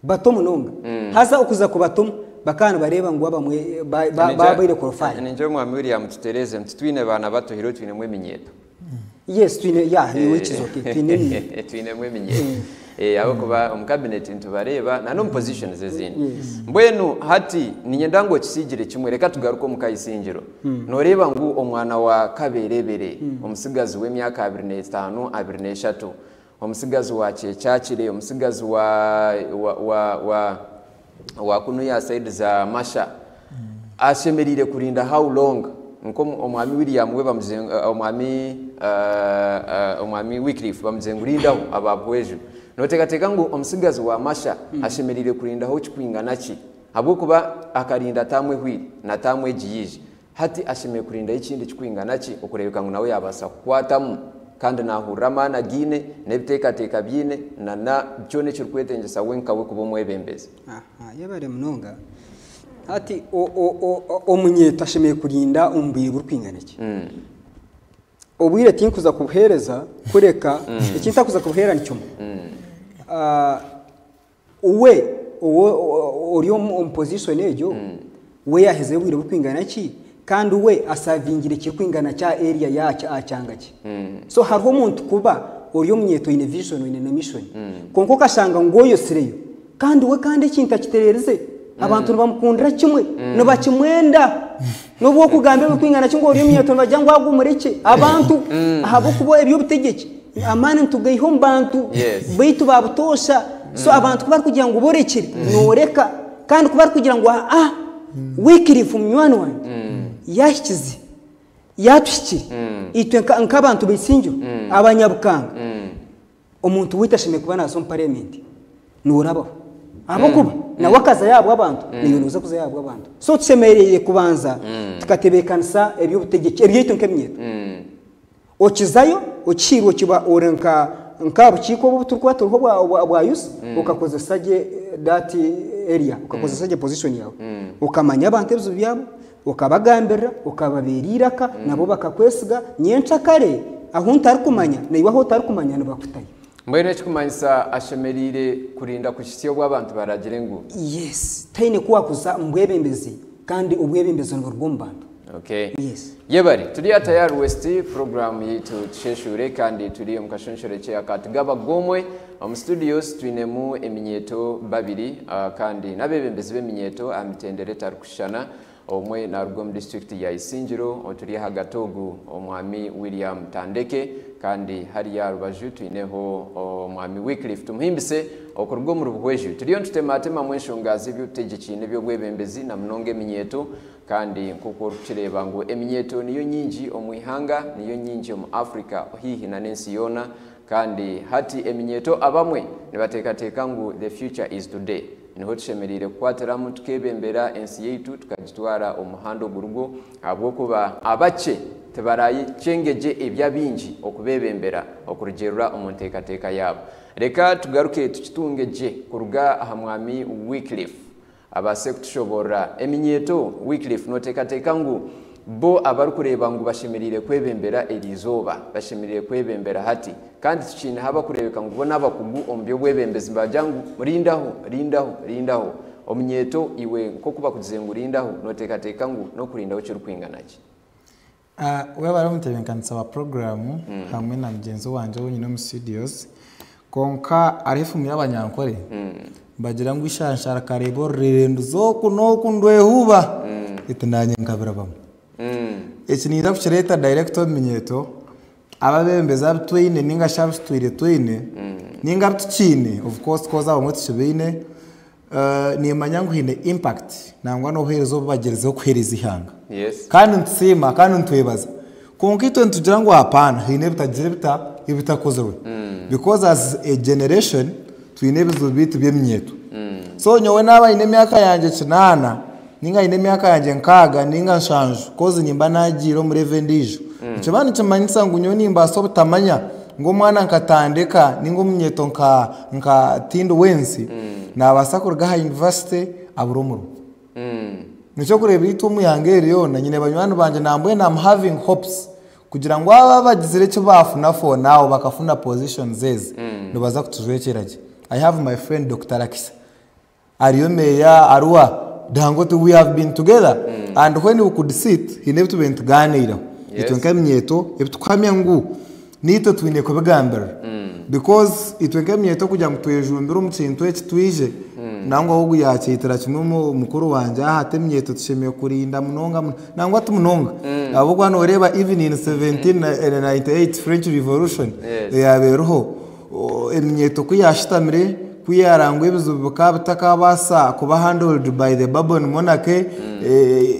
bato munonga, haza okuza kubatomu bakaba nibareeba ngu abamwe babaire qualified. Ningira omwami William tutereeze nti twine baana bato hiro twinemu eminyeeto. Yes, twine, yeah, which is okay, twine eminyeeto. Twinemu eminyeeto. Ahabw'okuba omu cabinet nitubareeba na n'omu positions ezindi. Mbwenu hati niinyenda ngu okisigire kimwe, reka tugaruke omu kaisingiro. Nooreeba ngu omwana wa kaberebere, omutsigazi w'emyaka 25, 23, omutsigazi wa Kyekyakire, omutsigazi wa kunuya side za Masha, ashemereire kurinda how long? Nk'omwami William we bamugize, omwami Wycliffe bamugize ngu rindaho aba Buhweju. Nooteekateeka ngu omutsigazi wa Masha ashemereire kurindaho kikwingana ki? Ahabw'okuba akarinda taamu ehwire na taamu egi yaija. Hati ashemereire kurindaho ekindi kikwingana ki okureebeka ngu nawe yaabaasa kukwatamu kandi naahurira amaani agiine n'ebiteekateeko abyine na kyona ekirikwetengyesa we nkawe kuba omwebembezi? Aha, yebare munonga. Hati omunyeeto ashemereire kurinda omu bwire burikwingana ki? Obwire tinkuza kubuheereza, kureka eki ntakuza kubuheera ni kimwe. We ori omu position egyo, we yaahezayo obwire burikwingana ki, kandi we asavingire kirikwingana ki aha area ye, aha kyanga kye? So hariho omuntu kuba ori omunyeeto oine vision, oine na mission, kwonka okashanga ngu oyosireyo kandi we kandi ekintu akitereerize, abantu nibamukundira kimwe, nibakimwenda. N'obu okugamba ebirikwingana ki ngu ori omunyeeto, nibagira ngu agu murekye abantu, ahabw'okuba eby'obutegyeki amaani nitugaiha omu bantu baitu babutoosha. So abantu ku barikugira ngu borekire, nooreka, kandi ku barikugira ngu aa Wycliffe munywani wangye yaahikize, yaatuhikire itwe nk'abantu b'eisingiro abanyabukanga, omuntu waitu ashemereire kuba naaza omu parliament, noorabaho, ahabw'okuba nawe akazayo ahabw'abantu, naiwe nooza kuzayo ahabw'abantu. So tushemereire kubanza tukatebeekanisa eby'obutegyeki ebyaitu nk'eminyeeto. Okizayo okihiirwe, okiba ori nka bukiiko obu turikuba turiho bwa youth, okakozesa gye that area, okakozesa gye position yaawe, okamanya abantu ebizibu byabo, okabagambirira, okababeera eiraka, nabo bakakwesiga. Nyencakare ahu ntarikumanya naiwe ahu otarikumanya nibakutayo. Mbwenu ekikumanyisa ashemereire kurinda kuhitsya obu abantu baragire ngu Yes, taine ku wakuza omu bwebembezi, kandi obwebembezi niburuga omu bantu. Yes. Yebare, turi Tayari West, puroguraamu yaitu Tusheshuure, kandi turi omu kashonshorekye aka Tugaba Gomwe. Omu studios twinemu eminyeeto babiri, kandi n'abeebembezi b'eminyeeto aha mitendera etarikushushana. Omwe naaruga omu disiturikiti ya Isingiro, oturi ahagati ogu omwami William Tandeke, kandi hariya aha rubaju twineho omwami Wycliffe Tumuhimbise okuruga omuri Buhweju. Turiyo nitutematemamu enshonga z'eby'obutegyeki n'eby'obwebembezi na munonga eminyeeto, kandi nk'oku orikukireeba ngu eminyeeto niyo nyingi omu ihanga, niyo nyingi omu Africa haihi na n'ensi yoona, kandi hati eminyeeto abamwe nibateekateeka ngu the future is today. Niho tushemereire kukwatiramu tukeebembera ensi yaitu tukagitwara omu muhanda ogurigwo, ahabw'okuba abakye tibarakyengegye eby'abaingi okubeebembera okurugiirira omu nteekateeka yaabo. Reka tugaruke tukitunge gye kuruga aha Mwami Wycliffe abaase kutushoboorora. Eminyeeto, Wycliffe, nooteekateeka ngu bo abarikureeba ngu bashemereire kwebembera eri izooba, bashemereire kwebembera hati, kandi tukiineho abarikureebeka ngu bo n'abakugu omu by'obwebembezi nibagira ngu rindaho, rindaho, rindaho. Omunyeeto, iwe nk'oku bakugize ngu rindaho, nooteekateeka ngu n'okurindaho kirikwingana ki? Webare omutebeekanisa wa puroguraamu hamwe na mugyenzi wangye ou nyine omu studios. Kwonka hariho efumu y'Abanyankore nibagira ngu eishansha rikareeba orurere nduza oku n'oku ndwehuuba, beitu naanye nkabirabamu. Eki niinyija kukireeta direct omu minyeeto, ababeebembezi abu twine nainga shi abu tutwire twine nainga abu tukiine, of course coz abamwe tukibaine, Nimanya ngu haine impact nangwa n'obuheereza obu bagyerizeho kuheereza eihanga. Kandi nitusiima kandi nitwebaza. Kwonka itwe nitugira ngu apaana haine ebitagire bita ebitakozirwe. Because as a generation twine ebizibu byaitu by'eminyeeto. So nyowe naaba nyine emyaka yangye kinaana ninga nyine emyaka yangye 60 ninga 70 coz nimba nagiire omu level endiijo, nikiba nikimanyisa ngu nyowe nimbaasa obutamanya ngu omwana nka Tandeka ninga omunyeeto nka Tindi Wensi naabaasa kuruga aha yunivasite abure omurimo. Nikyo orikureeba itwe omu ihanga eri ryona nyine banywani bangye nambwenu am having hopes. Kugira ngu aba abagizire eki baafuna for now bakafuna positions ezi nibaza kutujwekyera gye. I have my friend Dokita Lakisa ariyo meeya Arua Dangote we have been together and when we could sit haine ebi tubaire nitugaaniiraho. Itwe nk'eminyeeto ebi tukuhamya ngu naitwe twine kubigambirira because itwe nk'eminyeeto kugira ngu twejumbire omu kintu eki twije nangwa ogu yakyetera kimwe mukuru wangye aha ati eminyeeto tushemereire kurinda munonga nangwa ti munonga ahabw'okuba noreeba even in 1798 French revolution eyabaireho eminyeeto ku yashutamire ku yarangwa ebizibu bikaba bitakabaasa kuba handled by the Bourbon monarchy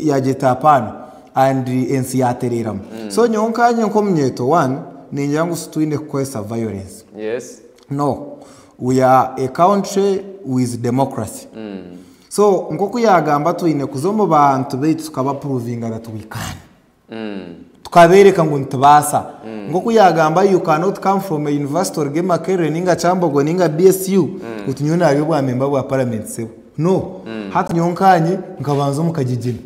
yagyeta apaana and ensi yatereeramu. So nyowe nkanye nk'omunyeeto one ningira ngu titwine kukozesa violence. No, we are a country with democracy. So nk'oku yagamba twine kuza omu bantu baitu tukabaprovinga that we can. Tukabereka ngu nitubaasa. Nk'oku yagamba you cannot come from a university oruge Makerere ninga Kyambogo ninga BSU oti nyowe nari obwa member bwa parliament sebo. No, hati nyowe nkanye nkabanza omu Kagigina.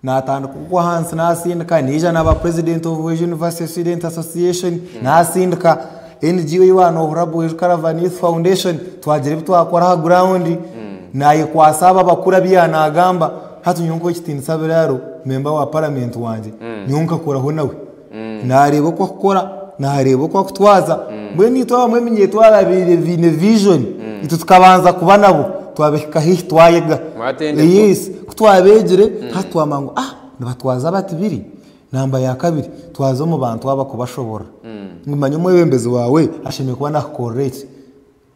Natandika okwo ahansi nasindika naija naba president of Buhweju University Student Association nasindika NGO ei waanohurira Buhweju Caravan Youth Foundation twagira ebi twakora aha ground nayekwasa abo abakuru abu yaanagamba hati nyowe nk'owekitiinisa Biraro member wa parliament wangye nyowe nkakoraho nawe nareeba oku akukora nareeba oku akutwaza mbwenu itwe abamwe eminyeeto ababaire baine vision itwe tukabanza kuba nabo twabahika haihi twayega. Mwatendekwa. Yes, ku twabeegire hati twamanya ngu ah nibatwaza bati biri. Namba ya kabiri twaza omu bantu aba kubashoborora ngu manya omwebembezi waawe ashemereire kuba nakukorera eki.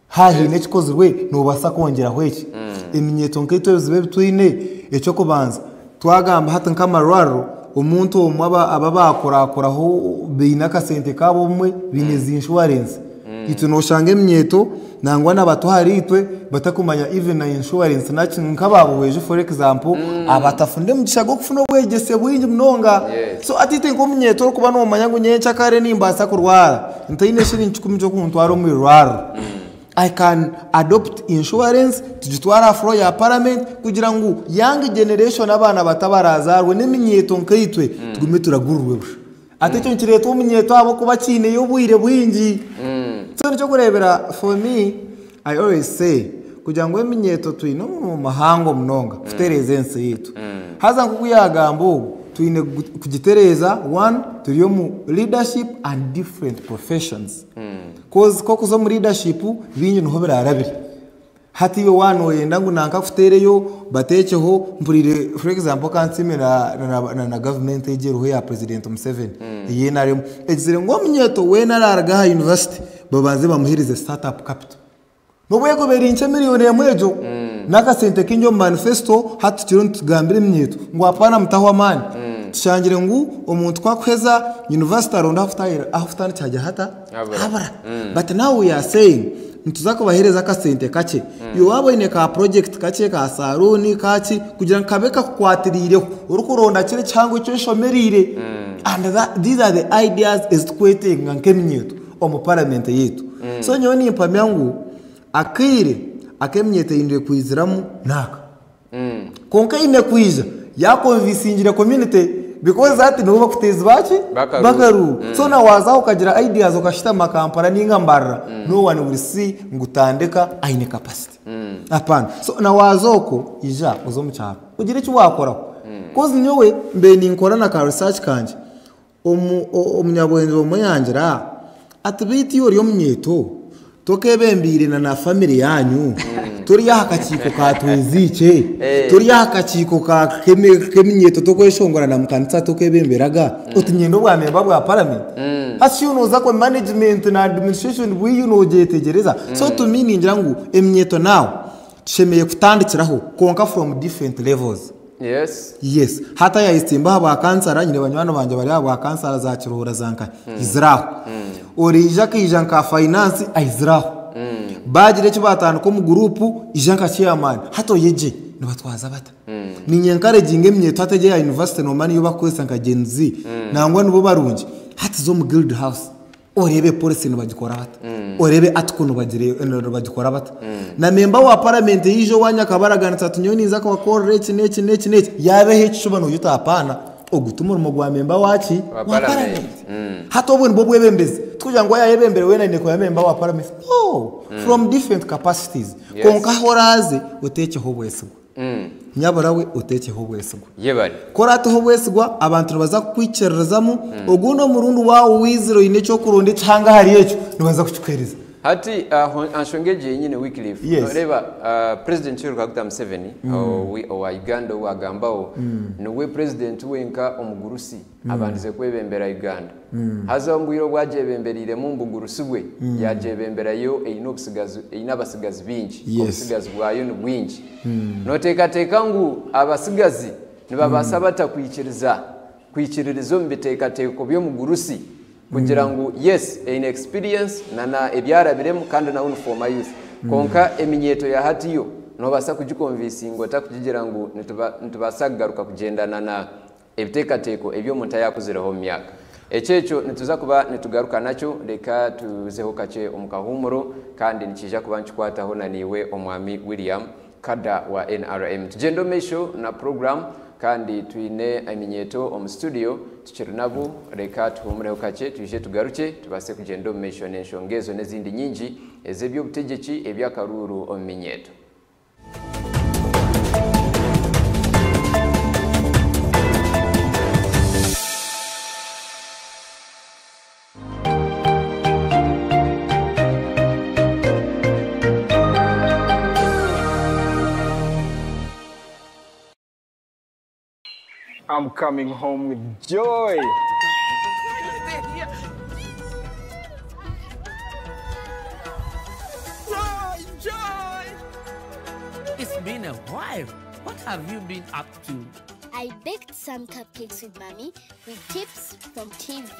Haaba haine ekikozirwe noobaasa kwongyeraho eki. Eminyeeto nkaitwe ebizibu ebi twine, eky'okubanza twagamba hati nk'amarwariro, omuntu omwe aba abaakurakuraho baine akasente kaabo obumwe baine zi inshuwarensi. Itwe nooshanga eminyeeto nangwa n'abato ahariitwe batakumanya even na inshuwarensi naki nk'aba Buhweju for example abatafunire mugisha gw'okufuna obwegyese bwingi munonga. So hati itwe nk'omunyeeto orikuba noomanya ngu nyencakare nimbaasa kurwara ntaine shiringi kikumi ky'okuntwara omu irwariro, I can adopt insurance tugitware aha floor ya parliament kugira ngu young generation abaana bato abarazaarwe n'eminyeeto nkaitwe tugume turagurirwe busha. Ati ekyo nikireetwa omunyeeto ahabw'okuba akiineyo obwire bwingi. So nikyo kureebera for me I always say kugira ngu eminyeeto twine omurimo muhango munonga kutereeza ensi yaitu. Haza nk'oku yaagamba ogu twine kugitereeza one turi omu leadership and different professions. Coz ku orikuza omu leadership bingi niho biraarabire. Hati iwe waaba nooyenda ngu nanka akuteereyo bateekyeho mpuriire for example ka nsiime na na gavumenti egi eriho eya president Museveni eya NRM egizire ngu omunyeeto weena araaruga aha university babanze bamuheereze start up capital. N'obu erikuba eri nkye miriyoni emwe egyo n'akasente kaingi omu manifesto hati tukiriyo nitugambira eminyeeto ngu hapana mutaho amaani. Tushangire ngu omuntu ku arikuheza university aronda ah'okutandikira hagira hata? Habura. But now we are saying nituza kubaheereza akasente kakye, iwe waaba oine ka project kakye ka saruuni kaki kugira ngu kabe kakukwatiriireho orikuronda kiri ekihango eki oshomereire and these are the ideas ezi turikwetenga nk'eminyeeto omu parliament yaitu. So nyowe nimpamya ngu akaire aku eminyeeto eine kwiziramu n'aka. Kwonka eine kwija yakonvinsingire community because hati nibo bakuteezi baki? B'akaruuru. B'akaruuru. So na waaza aho okagira ideas okashutama Kampala ninga Mbarara, no one will see ngu Tandika aine capacity. Hapana. So na waaza okwo, ija oze omu kyaro ogire eki waakoraho. Coz nyowe mbaire ninkora na ka research kangye, Omu, omunyabwengye omwe yangira ati, Beitu iwe ori omunyeeto, tokebembeire na na famire yaanyu? Tori aha kakiiko ka Tweziikye? Tori aha kakiiko ka k'eminyeeto tokweshongora na mukanisa tokebemberaga? Oti nyenda obwa memba bwa paramenti? Hati shi nooza kwe management na administration bwiiyu nogyetegyereza? So to me ningira ngu eminyeeto now tushemereire kutandikiraho kwonka from different levels. Yes. Yes. Hati ayayetsimba aha bwa kansara, nyine banywani bangye bari aha bwa kansara za Kiruhura za nkahi, aizire aho. Oriija akaija nka finance aizire aho. Baagira eki baatandika omu guruupu, ija nka chairman. Hati oyegye, nibatwaza bata? Niinye encouraginga eminyeeto hati egi eya university noomanya niyo barikukozesa nka Gen Z, nangwa nibo barungi. Hati za omu guild house. Oreebe policy nibagikora bata, oreebe article nibagikora bata. Na member wa parliament yaija owanyu akabaraganisa ati nyowe ninza kubakorera eki n'eki n'eki n'eki, yaabeho ekishuba noogira oti apaana, Ogu ti murimo gwa memba wa ki? Wa Wa paramenti. paramenti. Hati obwo nibwo bwebembezi. Tikugira ngu waayebembere weena aine kuba memba wa paramenti. No! From different capacities. Yes. Kwonka ahu oraaze oteekyeho obwesigwa. Nyabura we oteekyeho obwesigwa. Yebare. Ku oraateho obwesigwa, abantu nibaza kukwikiririzamu, ogundi omurundi waaba waizire oine eky'okuronda ekihanga ahari ekyo, nibaza kukikuheereza. Hati aho aha nshonga egi yenyine Wycliffe, Yes. noreeba President Yoweri Kaguta Museveni owa Uganda ou wagambaho, niwe President wenka omugurusi abandize kwebembera Uganda. Haza omu bwire obu agyebembereiremu omu bugurusi bwe, yagyebemberayo eine obutsigazi eine abatsigazi baingi, Yes. obutsigazi bwayo ni bwingi. Noteekateeka ngu abatsigazi nibabaasa bata kwikiriza kwikiririza omu biteekateeko by'omugurusi kugira ngu yes eine experience na na ebi arabiremu kandi nawe ni former youth kwonka eminyeeto ya hati yo nobaasa kugikonvinsinga ota kugigira ngu nitubaasa kugaruka kugyendana na ebiteekateeko ebi omuntu ayakuzireho omu myaka. Ekyo ekyo nituza kuba nitugaruka nakyo reka tuzeho kakye omu kahuumuro kandi nikiija kuba nikikwataho na naiwe Omwami William Kada wa nrm. Tugyende omu maisho na puroguramu kandi twine eminyeeto omu situdiyo tukiri nabo. Reka tuhuumureho kakye twije tugarukye tubaase kugyenda omu maisho n'enshonga ezo n'ezindi nyingi ez'eby'obutegyeki eby'akaruuru omu minyeeto. I'm coming home with joy. Joy, joy! It's been a while. What have you been up to? I baked some cupcakes with Mommy with tips from TV.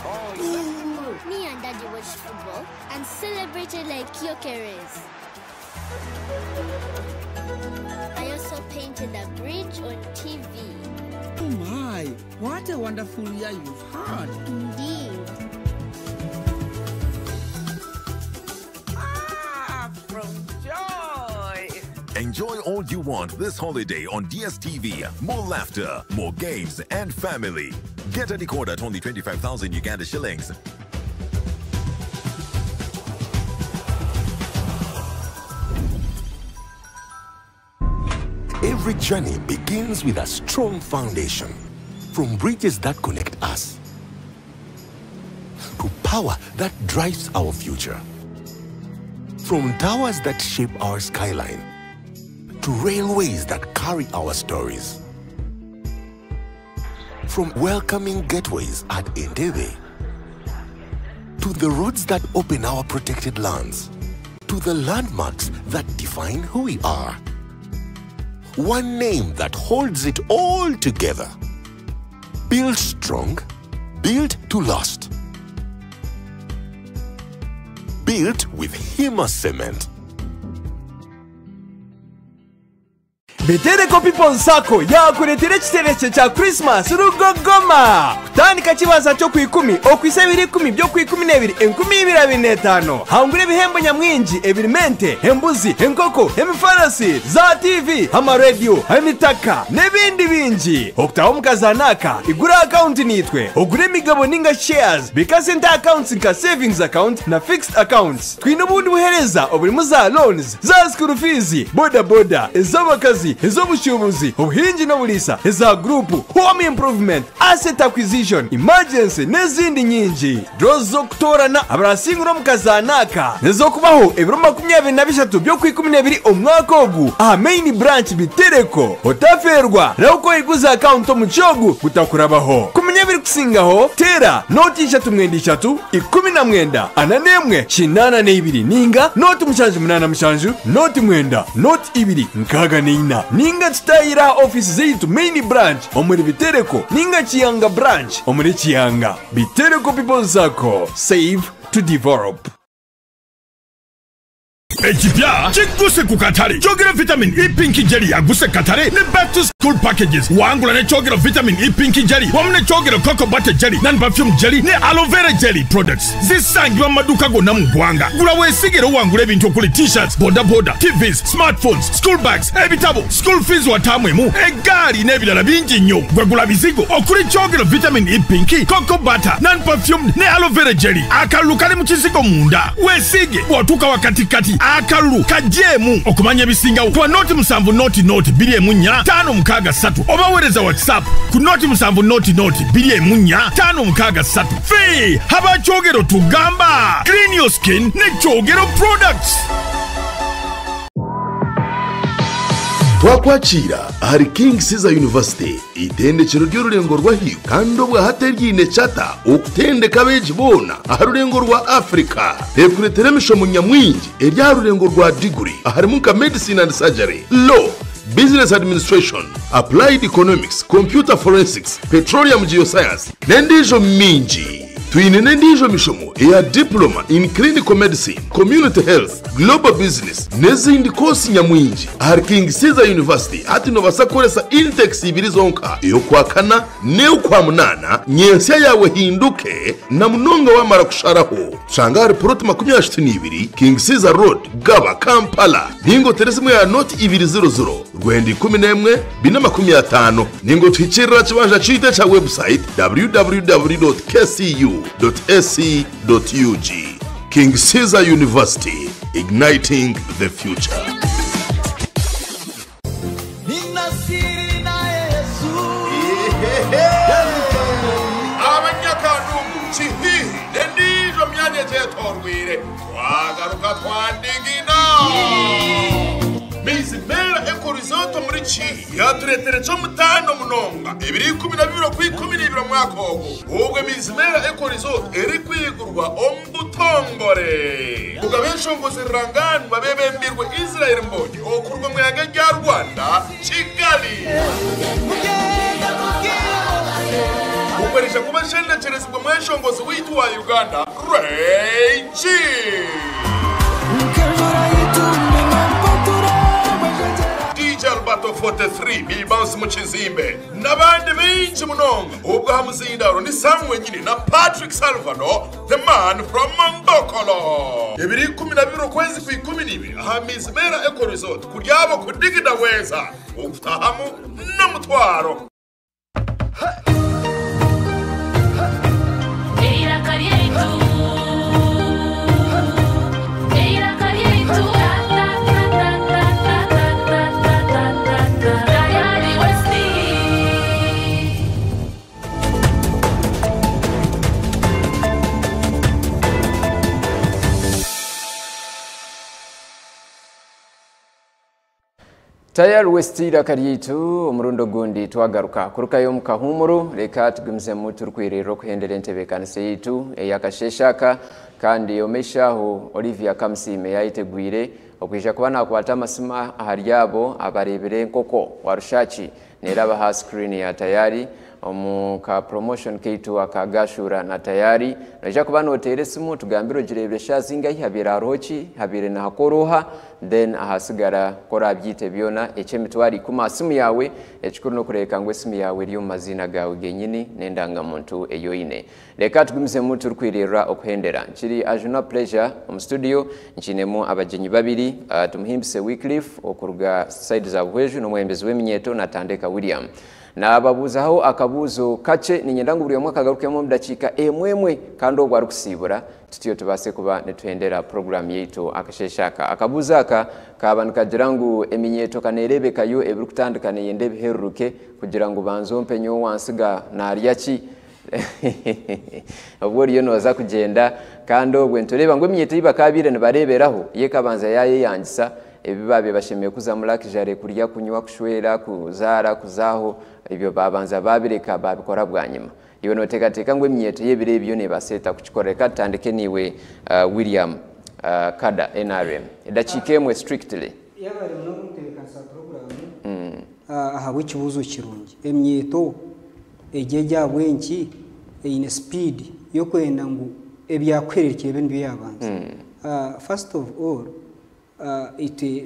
Oh, Me and Daddy watched football and celebrated like Gyokeres. I also painted a bridge on TV. Oh my, what a wonderful year you've had. Indeed. From joy. Enjoy all you want this holiday on DSTV. More laughter, more games, and family. Get a decoder at only 25,000 Uganda shillings. Every journey begins with a strong foundation. From bridges that connect us to power that drives our future. From towers that shape our skyline to railways that carry our stories. From welcoming gateways at Entebbe to the roads that open our protected lands, to the landmarks that define who we are. One name that holds it all together. Built strong, built to last. Built with Hima Cement. Bitereko People Sacco yakureetera ekitereke kya Christmas Rugogoma kutandika kibanza ky'okwikumi okwisa ebiro ikumi by'okwikumi n'ebiri 2025 hangura ebihembo nyamwingi ebirimu ente, embuzi, enkoko, emifarasi, za TV, amarediyo, emitaka n'ebindi bingi. Okutaha omu kazaano aka igura akawunti naitwe ogure emigabo ninga shares bika sente aha akawunti nka savings account na fixed accounts. Twine obundi buheereza oburimu za loans, za school fees, boda boda, ez'abakazi, ez'obushuubuzi, obuhingi n'oburiisa, eza guruupu, home improvement, asset acquisition, emergency n'ezindi nyingi. Draws z'okutoorana abarasingura omu kazaano aka n'ez'okubaho ebiro 23 by'okwikumi n'ebiri omwaka ogu aha main branch Bitereko. Otafeerwa rahuka oyiguze akawunti omu kyogu gutakurabaho. Kumenya ebirikusingaho teera 033 19 41 82 ninga 077 0 9 02 64 ninga tutayira aha ofisi zaitu main branch omuri Bitereko ninga Kiyanga branch omuri Kiyanga. Bitereko People Sacco, save to develop. Ekipya kiguse ku katare! Kyogero Vitamin E Pink Jelly yaguse katare ne Back to School Packages. Wangula ne Kyogero Vitamin E Pink Jelly wamu ne Kyogero Cocoa Butter Jelly, Non Perfume Jelly ne Aloe Vera Jelly products. Zisangibwa mu maduuka gonna mu ggwanga. Gula weesige era owangule ebintu okuli T-shirts, boda boda, TVs, smartphones, school bags, ebitabo, school fees wa taamu emu, eggaali n'ebirala bingi nnyo. Gwe gula bizigo okuli Kyogero Vitamin E Pink, Cocoa Butter, Non Perfumed ne Aloe Vera Jelly. Akalulu kali mu kizigo munda. Weesiige bw'otuuka wakatikkati akalulu kajjeemu. Okumanya ebisingawo kuba 0 7 0 0 2 1 4 5 6 3 oba weereza WhatsApp ku 0 7 0 0 2 1 4 5 6 3. Ffe abakyogero tugamba clean your skin ne Kyogero products. Twakwakira ahari King Caesar University, itendekero ry'ururengo rwa hiyo kandi obwahati ryine chata okutendeka abeegi boona aha rurengo rwa Africa. Rekuretera emishomo nyamwingi erya rurengo rwa diguri, aharimu nka medicine and surgery, law, business administration, applied economics, computer forensics, petroleum geoscience n'endiijo mingi. Twine n'endiijo mishomo eya diploma in clinical medicine, community health, global business n'ezindi kosi nyamwingi. Ahari King Caesar University hati nobasa kukoresa intakes ibiri zonka, ey'okwakana n'ey'okwamunaana. Nyensya yawe hinduke na munonga wamara kusharaho. Tushanga ahari plot 32, King Caesar Road, Gaba, Kampala. Ningo teresimu ya 0 200 9 11 450. Ningo tuhikirira kibanja kiite kya website www.kcu.ac.ug. King Caesar University, igniting the future. Nina siri naye Yesu. Abanyakandungu, Kihihi nendijo myanya gyetorwire, twagaruka twandigina. Mizimera Eco Resort muri Kihihi yaturetera ekyomutaano munonga 22 ku 12 omwaka ogwo. Obwo Mizimera Eco Resort eri kwigurwa omu butongore kugabe enshongozi ruranganwa bebembirwe Israel Mbonyi okurwa mwanga rya Rwanda, Kigali. Kukoresha kuba nshendekerezibwa mwenshongozi witu wa Uganda Ray G. DJ Alberto 43 Bibansi mu kizimbe n'abandi bingi munonga. Ubwo aha muzindaro ni Sam wenyine na Patrick Salvano, the man from Mbokolo. 12 ukwezi ku 12 aha Mizimera Eco Resort, kuryabo kudigida weza ukutahamu n'umutwaro. Eiraka ryaitu, eiraka ryaitu, ta ta ta ta ta ta ta ta ta ta ta, Tayari West. Tayari West, iraka ryaitu. Omurundi ogundi twagaruka kurukayo omu kahumuro. Reka tugumizemu turikwirira okuhendera entebeekanisa yaitu eyakasheshaka. Kandi omeshaho Olivia Kamusime yayitegwire okwija kuba nakwata amasima ahari abo abarebire enkoko warushaki neraba ha screen ya Tayari omu ka promotion kaitu akagashura na Tayari. Noija kuba noteera esimu tugambire ogirebire shaaha zingahi, habiire hariho ki, habiire nahakoroha, then ahasigara korabyite byona eky'emitwaro 10 aha simu yawe. Ekikuru n'okureeka ngu esimu yawe eri omu maziina gawe genyini n'endangamuntu eyoine. Reka tugumizemu turikwirira okuhendera. Nkiri Ajuna Pleasure omu studio, nkinemu abagyenyi babiri, Tumuhimbise Wycliffe okuruga side za Buhweju n'omwembezi w'eminyeto, Natandeka William. Nababuuzaho akabuuzo kakye, ninyenda ngu buri omwe akagarukemu omu dakiika emwe emwe, kandi obwo arikusiibura tutyo tubaase kuba nituhendera program yaitu akasheshe aka. Akabuuzo aka kaba nikagira ngu eminyeto kanerebekayo ebirikutandika neyenda ebiheruruke kugira ngu banze ompe nyowe wansiga narya ki. Obwo oriyo nooza kugyenda, kandi obwe nitureeba ngu eminyeto ei bakabiire nibareeberaho yekabanza yayeyangisa ebi babye bashemeye kuzamu luxury, kurya, kunywa, kushwera, kuzaara, kuzaho, ebyo babanza babireka babikora bwanyima. Iwe noteekateeka ngu eminyeto y'ebiro ebyo nebaseeta kukikora? Reka tutandike niiwe, William Kada, NRM, edakiika emwe strictly. Yabari muno kumutebeekanisa poroguramu ahabw'ekibuuzo kirungi. Emyeto egi eryabwenki eine speed y'okwenda ngu ebyakuhererekire bibe nibyo yabanza. First of all, Itwe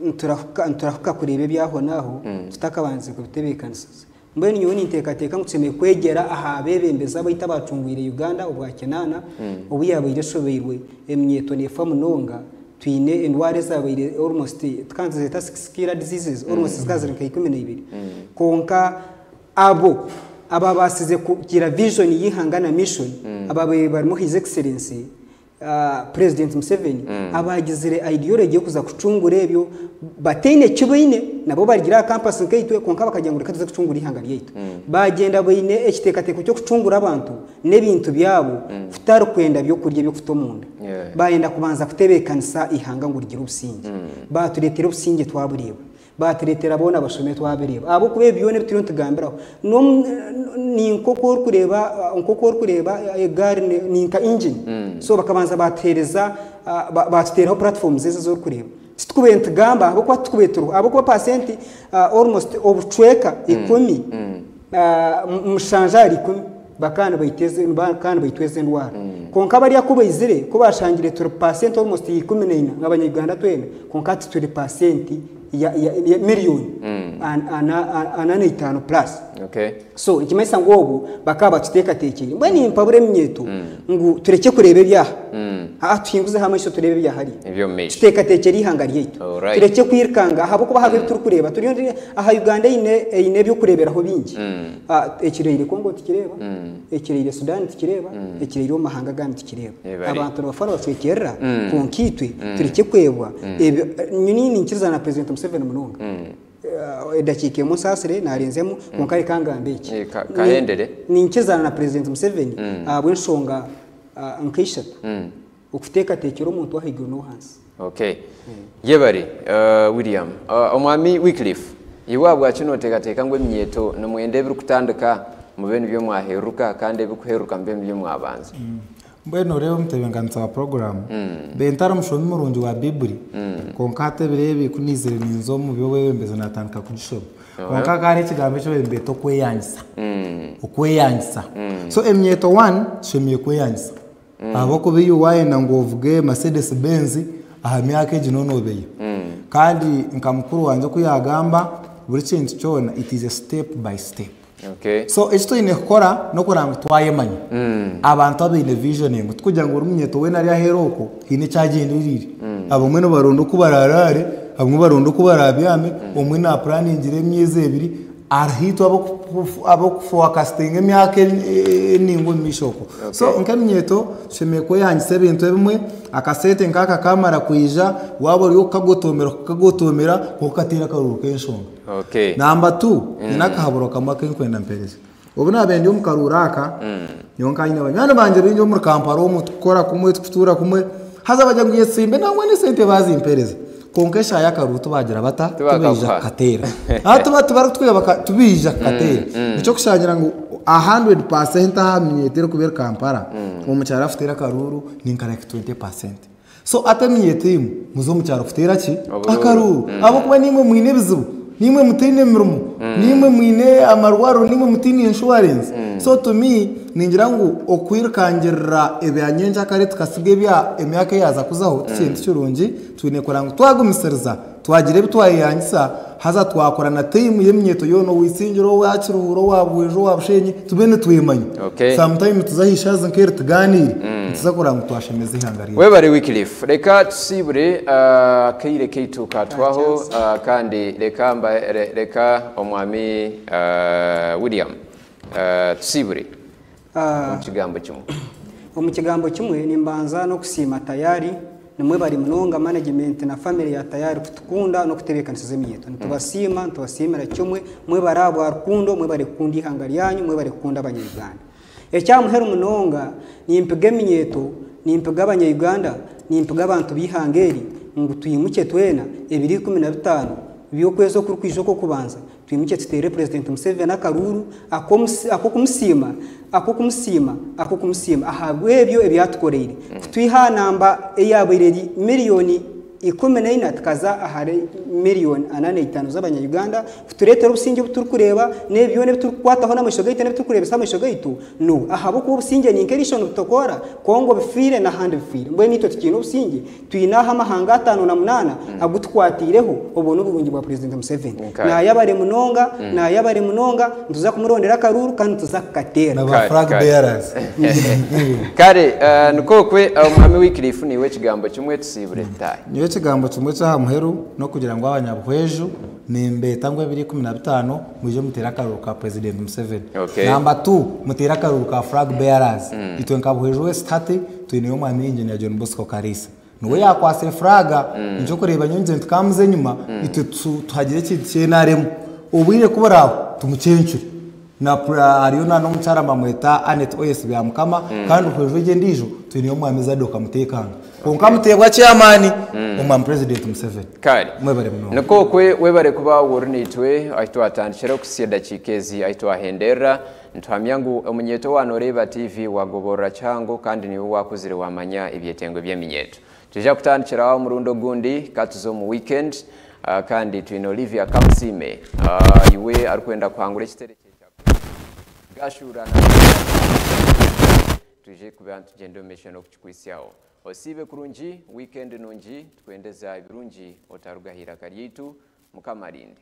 niturahuka kureeba eby'ahonaaho tutakabandize kubitebeekanisiza. Mbwenu nyowe ninteekateeka ngu tushemereire kwegyera aha beebembezi abaitu abaacungwire Uganda obwa kinaana obu yaabaire eshobeirwe, eminyeeto neefa munonga, twine endwara ezaabaire almost tukaba nituzeeta six killer diseases almost zikaba ziri nka 12. Kwonka abo ababaasize kugira vision y'eihanga na mission ababaire barimu His Excellency Purezidenti Museveni abaagizire ideology y'okuza kucungura ebyo bataine ki baine nabo barugire aha kampasi nkaitwe kwonka bakagira ngu reka tuze kucungura eihanga ryaitu. Baagyenda baine ekiteekateeko ky'okucungura abantu n'ebintu byabo kutari kwenda by'okurya eby'okuta omunda. Baayenda kubanza kutebeekanisa eihanga ngu rigire obusingye. Baatureetera obusingye twabureeba. Baatureetera boona bashome twabireeba. Ahabw'okuba ebi byona ebi turiyo nitugambiraho ni nk'oku orikureeba nk'oku orikureeba egaari ni nka engine. So bakabanza baatuheereza baatuteeraho platforms ezi ezi orikureeba. Titukubaire nitugamba ahabw'okuba titukubaire turiho ahabw'okuba paasenti almost obucweka ikumi 7 ahari 10 bakaba nibaitwa ezi endwara. Kwonka bariya ku baizire, ku baashangire turi paasenti almost 14 nk'Abanya-Uganda twena, kwonka hati turi paasenti ya miriyoni 45 plus. So nikimanyisa ngu obwo bakaba batuteekateekyeire. Mbwenu nimpabura eminyeeto ngu turekye kureeba ebyaha, haa tuhinguzeho amaisho tureebe ebya hariya. Tuteekateekyere eihanga ryaitu. Turekye kwirukanga ahabw'okuba hariho ebi turikureeba. Aha Uganda eine eby'okureeberaho bingi. Ekiraire Congo tukireeba, ekiraire Sudan tukireeba, ekiraire omu mahanga agandi tukireeba. Abantu nibafa nibacwekyerera kwonka itwe turekye kwebwa ebyo. Nyowe niinyikiriza na President Museveni munonga. Edakiika emwe onsaasire naarenzemu kwonka reka ngambe eki. Ninkirizana na President Museveni ahabw'enshonga nka ishatu. Okuteekateekyera omuntu ow'ahaiguru n'ow'ahansi. Okay. Yebare William. Omwami Wycliffe, iwe ahabwaki noteekateeka ngu eminyeeto nimwenda ebirikutandika mube nibyo mwaheruka kandi ebirikuheruka mube nibyo mwabanza? Mbwenu oreeba omutebeekanisa wa puroguraamu, Bentare omushomi murungi wa Baiburi, kwonka hati ebiro ebi ku naizire ninza omu by'obwebembezi naatandika kugishoma. Kwonka hakaba hariho ekigambo eki baabaire nibeeta okweyangisa. Okweyangisa. So eminyeeto one, tushemereire kweyangisa. Ahabw'okuba iwe waayenda ngu ovuge Mercedes Benz aha myaka egi noona obeyo. Kandi nka mukuru wangye oku yaagamba, buri kintu kyona it is a step by step. So eki twine kukora n'okureba ngu twayemanya. Abantu abaine vision emwe, tikugira ngu buri munyeeto weena ari aheeru okwo haine eki agyendereire. Abamwe nibaronda oku baraaraare, abamwe baronda oku baraabyame, omwe naapuraningira emyezi ebiri, Hariho itwe ab'okufokasinga emyaka eningwa omu maisho okwo. So nk'eminyeeto tushemereire kweyangisa ebintu ebimwe, akasente nk'aka kaamara kwija, waaba ori ow'okukagotoomera kukagotoomera kwonka okateera akaruuru k'enshonga. Namba tu, nyine akahaburo kamwe aku ndikwenda mpereze. Obu naabaire ndi omu karuuru aka, nyowe nkaba nyine banywani bangye baingi omuri Kampala omu tukukora kumwe, tukutuura kumwe, haza bagira ngu yetsimbe nangwa n'esente baazimpereza. Kwonka eshaaha y'akaruuru tibagira bata? Tibaija kukateera. Hati tibarikutweba tibaija kukateera. Nikyo kushangira ngu 100% aha minyeeto erikuba eri Kampala, omu kyaro akuteera akaruuru ni nka like 20%. So hati eminyeeto imwe muze omu kyaro kuteera ki? Akaruuru. Ahabw'okuba naimwe mwine ebizibu, naimwe mutaine mirimo, naimwe mwine amarwariro, naimwe mutaine inshuwarensi. So to me ningira ngu okwirukangirira ebya nyenkyakare tukasiga ebya emyaka eyaaza kuzaho ti kintu kirungi. Twine kureba ngu twagumisiriza, twagira ebi twayeyangisa, haza twakora na tiimu y'eminyeeto yoona, owa Isingiro, owa Kiruhura, owa Buhweju, owa Bushenyi, tube nitwemanya. Okay. Sometime tuze aha ishazi nk'eri tugaaniire, nituza kureba ngu twashemeza eihanga ryaitu. Webare Wycliffe. Reka tusiibure akaire kaitu katwaho kandi reka mba reka omwami William tusiibure omu kigambo kimwe. Omu kigambo kimwe nimbanza n'okusiima Tayari, nimwebare munonga management na family ya Tayari kutukunda n'okutebeekanisiza eminyeeto. Nitubasiima, nitubasiimira kimwe, mwebare ahabwa rukundo, mwebare kukunda eihanga ryanyu, mwebare kukunda abanya-Uganda. Ekya muheru munonga, nimpiga eminyeeto, nimpiga abanya-Uganda, nimpiga abantu b'eihanga eri ngu twimukye twena ebiro 15 by'okwezi okurikwija okw'okubanza Twimukye tuteere Purezidenti Museveni akaruuru ak'okumusiima, ak'okumusiima, ak'okumusiima ahabw'ebyo ebi atukoreire kutwiha aha namba eyaabaire eri miriyoni. 14 tukaza ahari 445 million z'abanyayuganda kutureetera obusinge obu turikureeba n'ebyona ebi turikukwataho n'amaisho gaitu n'ebi turikureebesa amaisho gaitu no ahabw'okuba obusinge ni nk'eriisho nibutokora Kongo bifiire n'ahandi bifiire. Mbwenu itwe tukiine obusinge twine aho amahanga 58 agutukwatiireho obwo n'oburungi bwa Purezidenti Museveni. Naayabare munonga naayabare munonga nituza kumurondera akaruuru kandi nituza kukateera. Na ba flag bearers. Kare nikwo okwe omwami Wycliffe niiwe ekigambo kimwe tusiibure tutaahe. Nyowe ekigambo kimwe eky'aha muheru n'okugira ngu abanyabuhweju nimbeeta ngu ebiro 15 mwije muteere akaruuru ka Purezidenti Museveni. Namba tu muteere akaruuru ka flag bearers. Itwe nka Buhweju West hati twineyo omwami Engineer John Bosco Kariisa. Niwe yaakwatsire flag nikyo orikureeba nyowe ngize nti kamuze enyima itwe tuhagire ekintu kya NRM. Obwire ku buraahwe tumucencure. Na hariyo na n'omukyara bamweta Annet Oyes Byamukama kandi Buhweju egyo endiijo twineyo omwami Zadock Muteekanga. Kwonka muteebwa chairman omwami President Museveni. Kare. Mwebare munonga. Nikwo okwe webare kuba ori naitwe ahi twatandikira okuhitsya edakiika ezi ahi twahenderera. Nituhamya ngu omunyeeto wa Noreeba TV wagoborora kihango kandi niiwe wakuzire wamanya ebyetengo by'eminyeeto. Twija kutandikira aho omurundi ogundi ka tuze omu weekend kandi twine Olivia Kamusiime iwe arikwenda kuhangura ekitereke kya Gashura na twije kuba nitugyenda omu maisho n'okukikuhitsyaho. Osiibe kurungi, weekend nungi, tukwendeza ebirungi otaruga aha iraka ryaitu. Mukama arinde.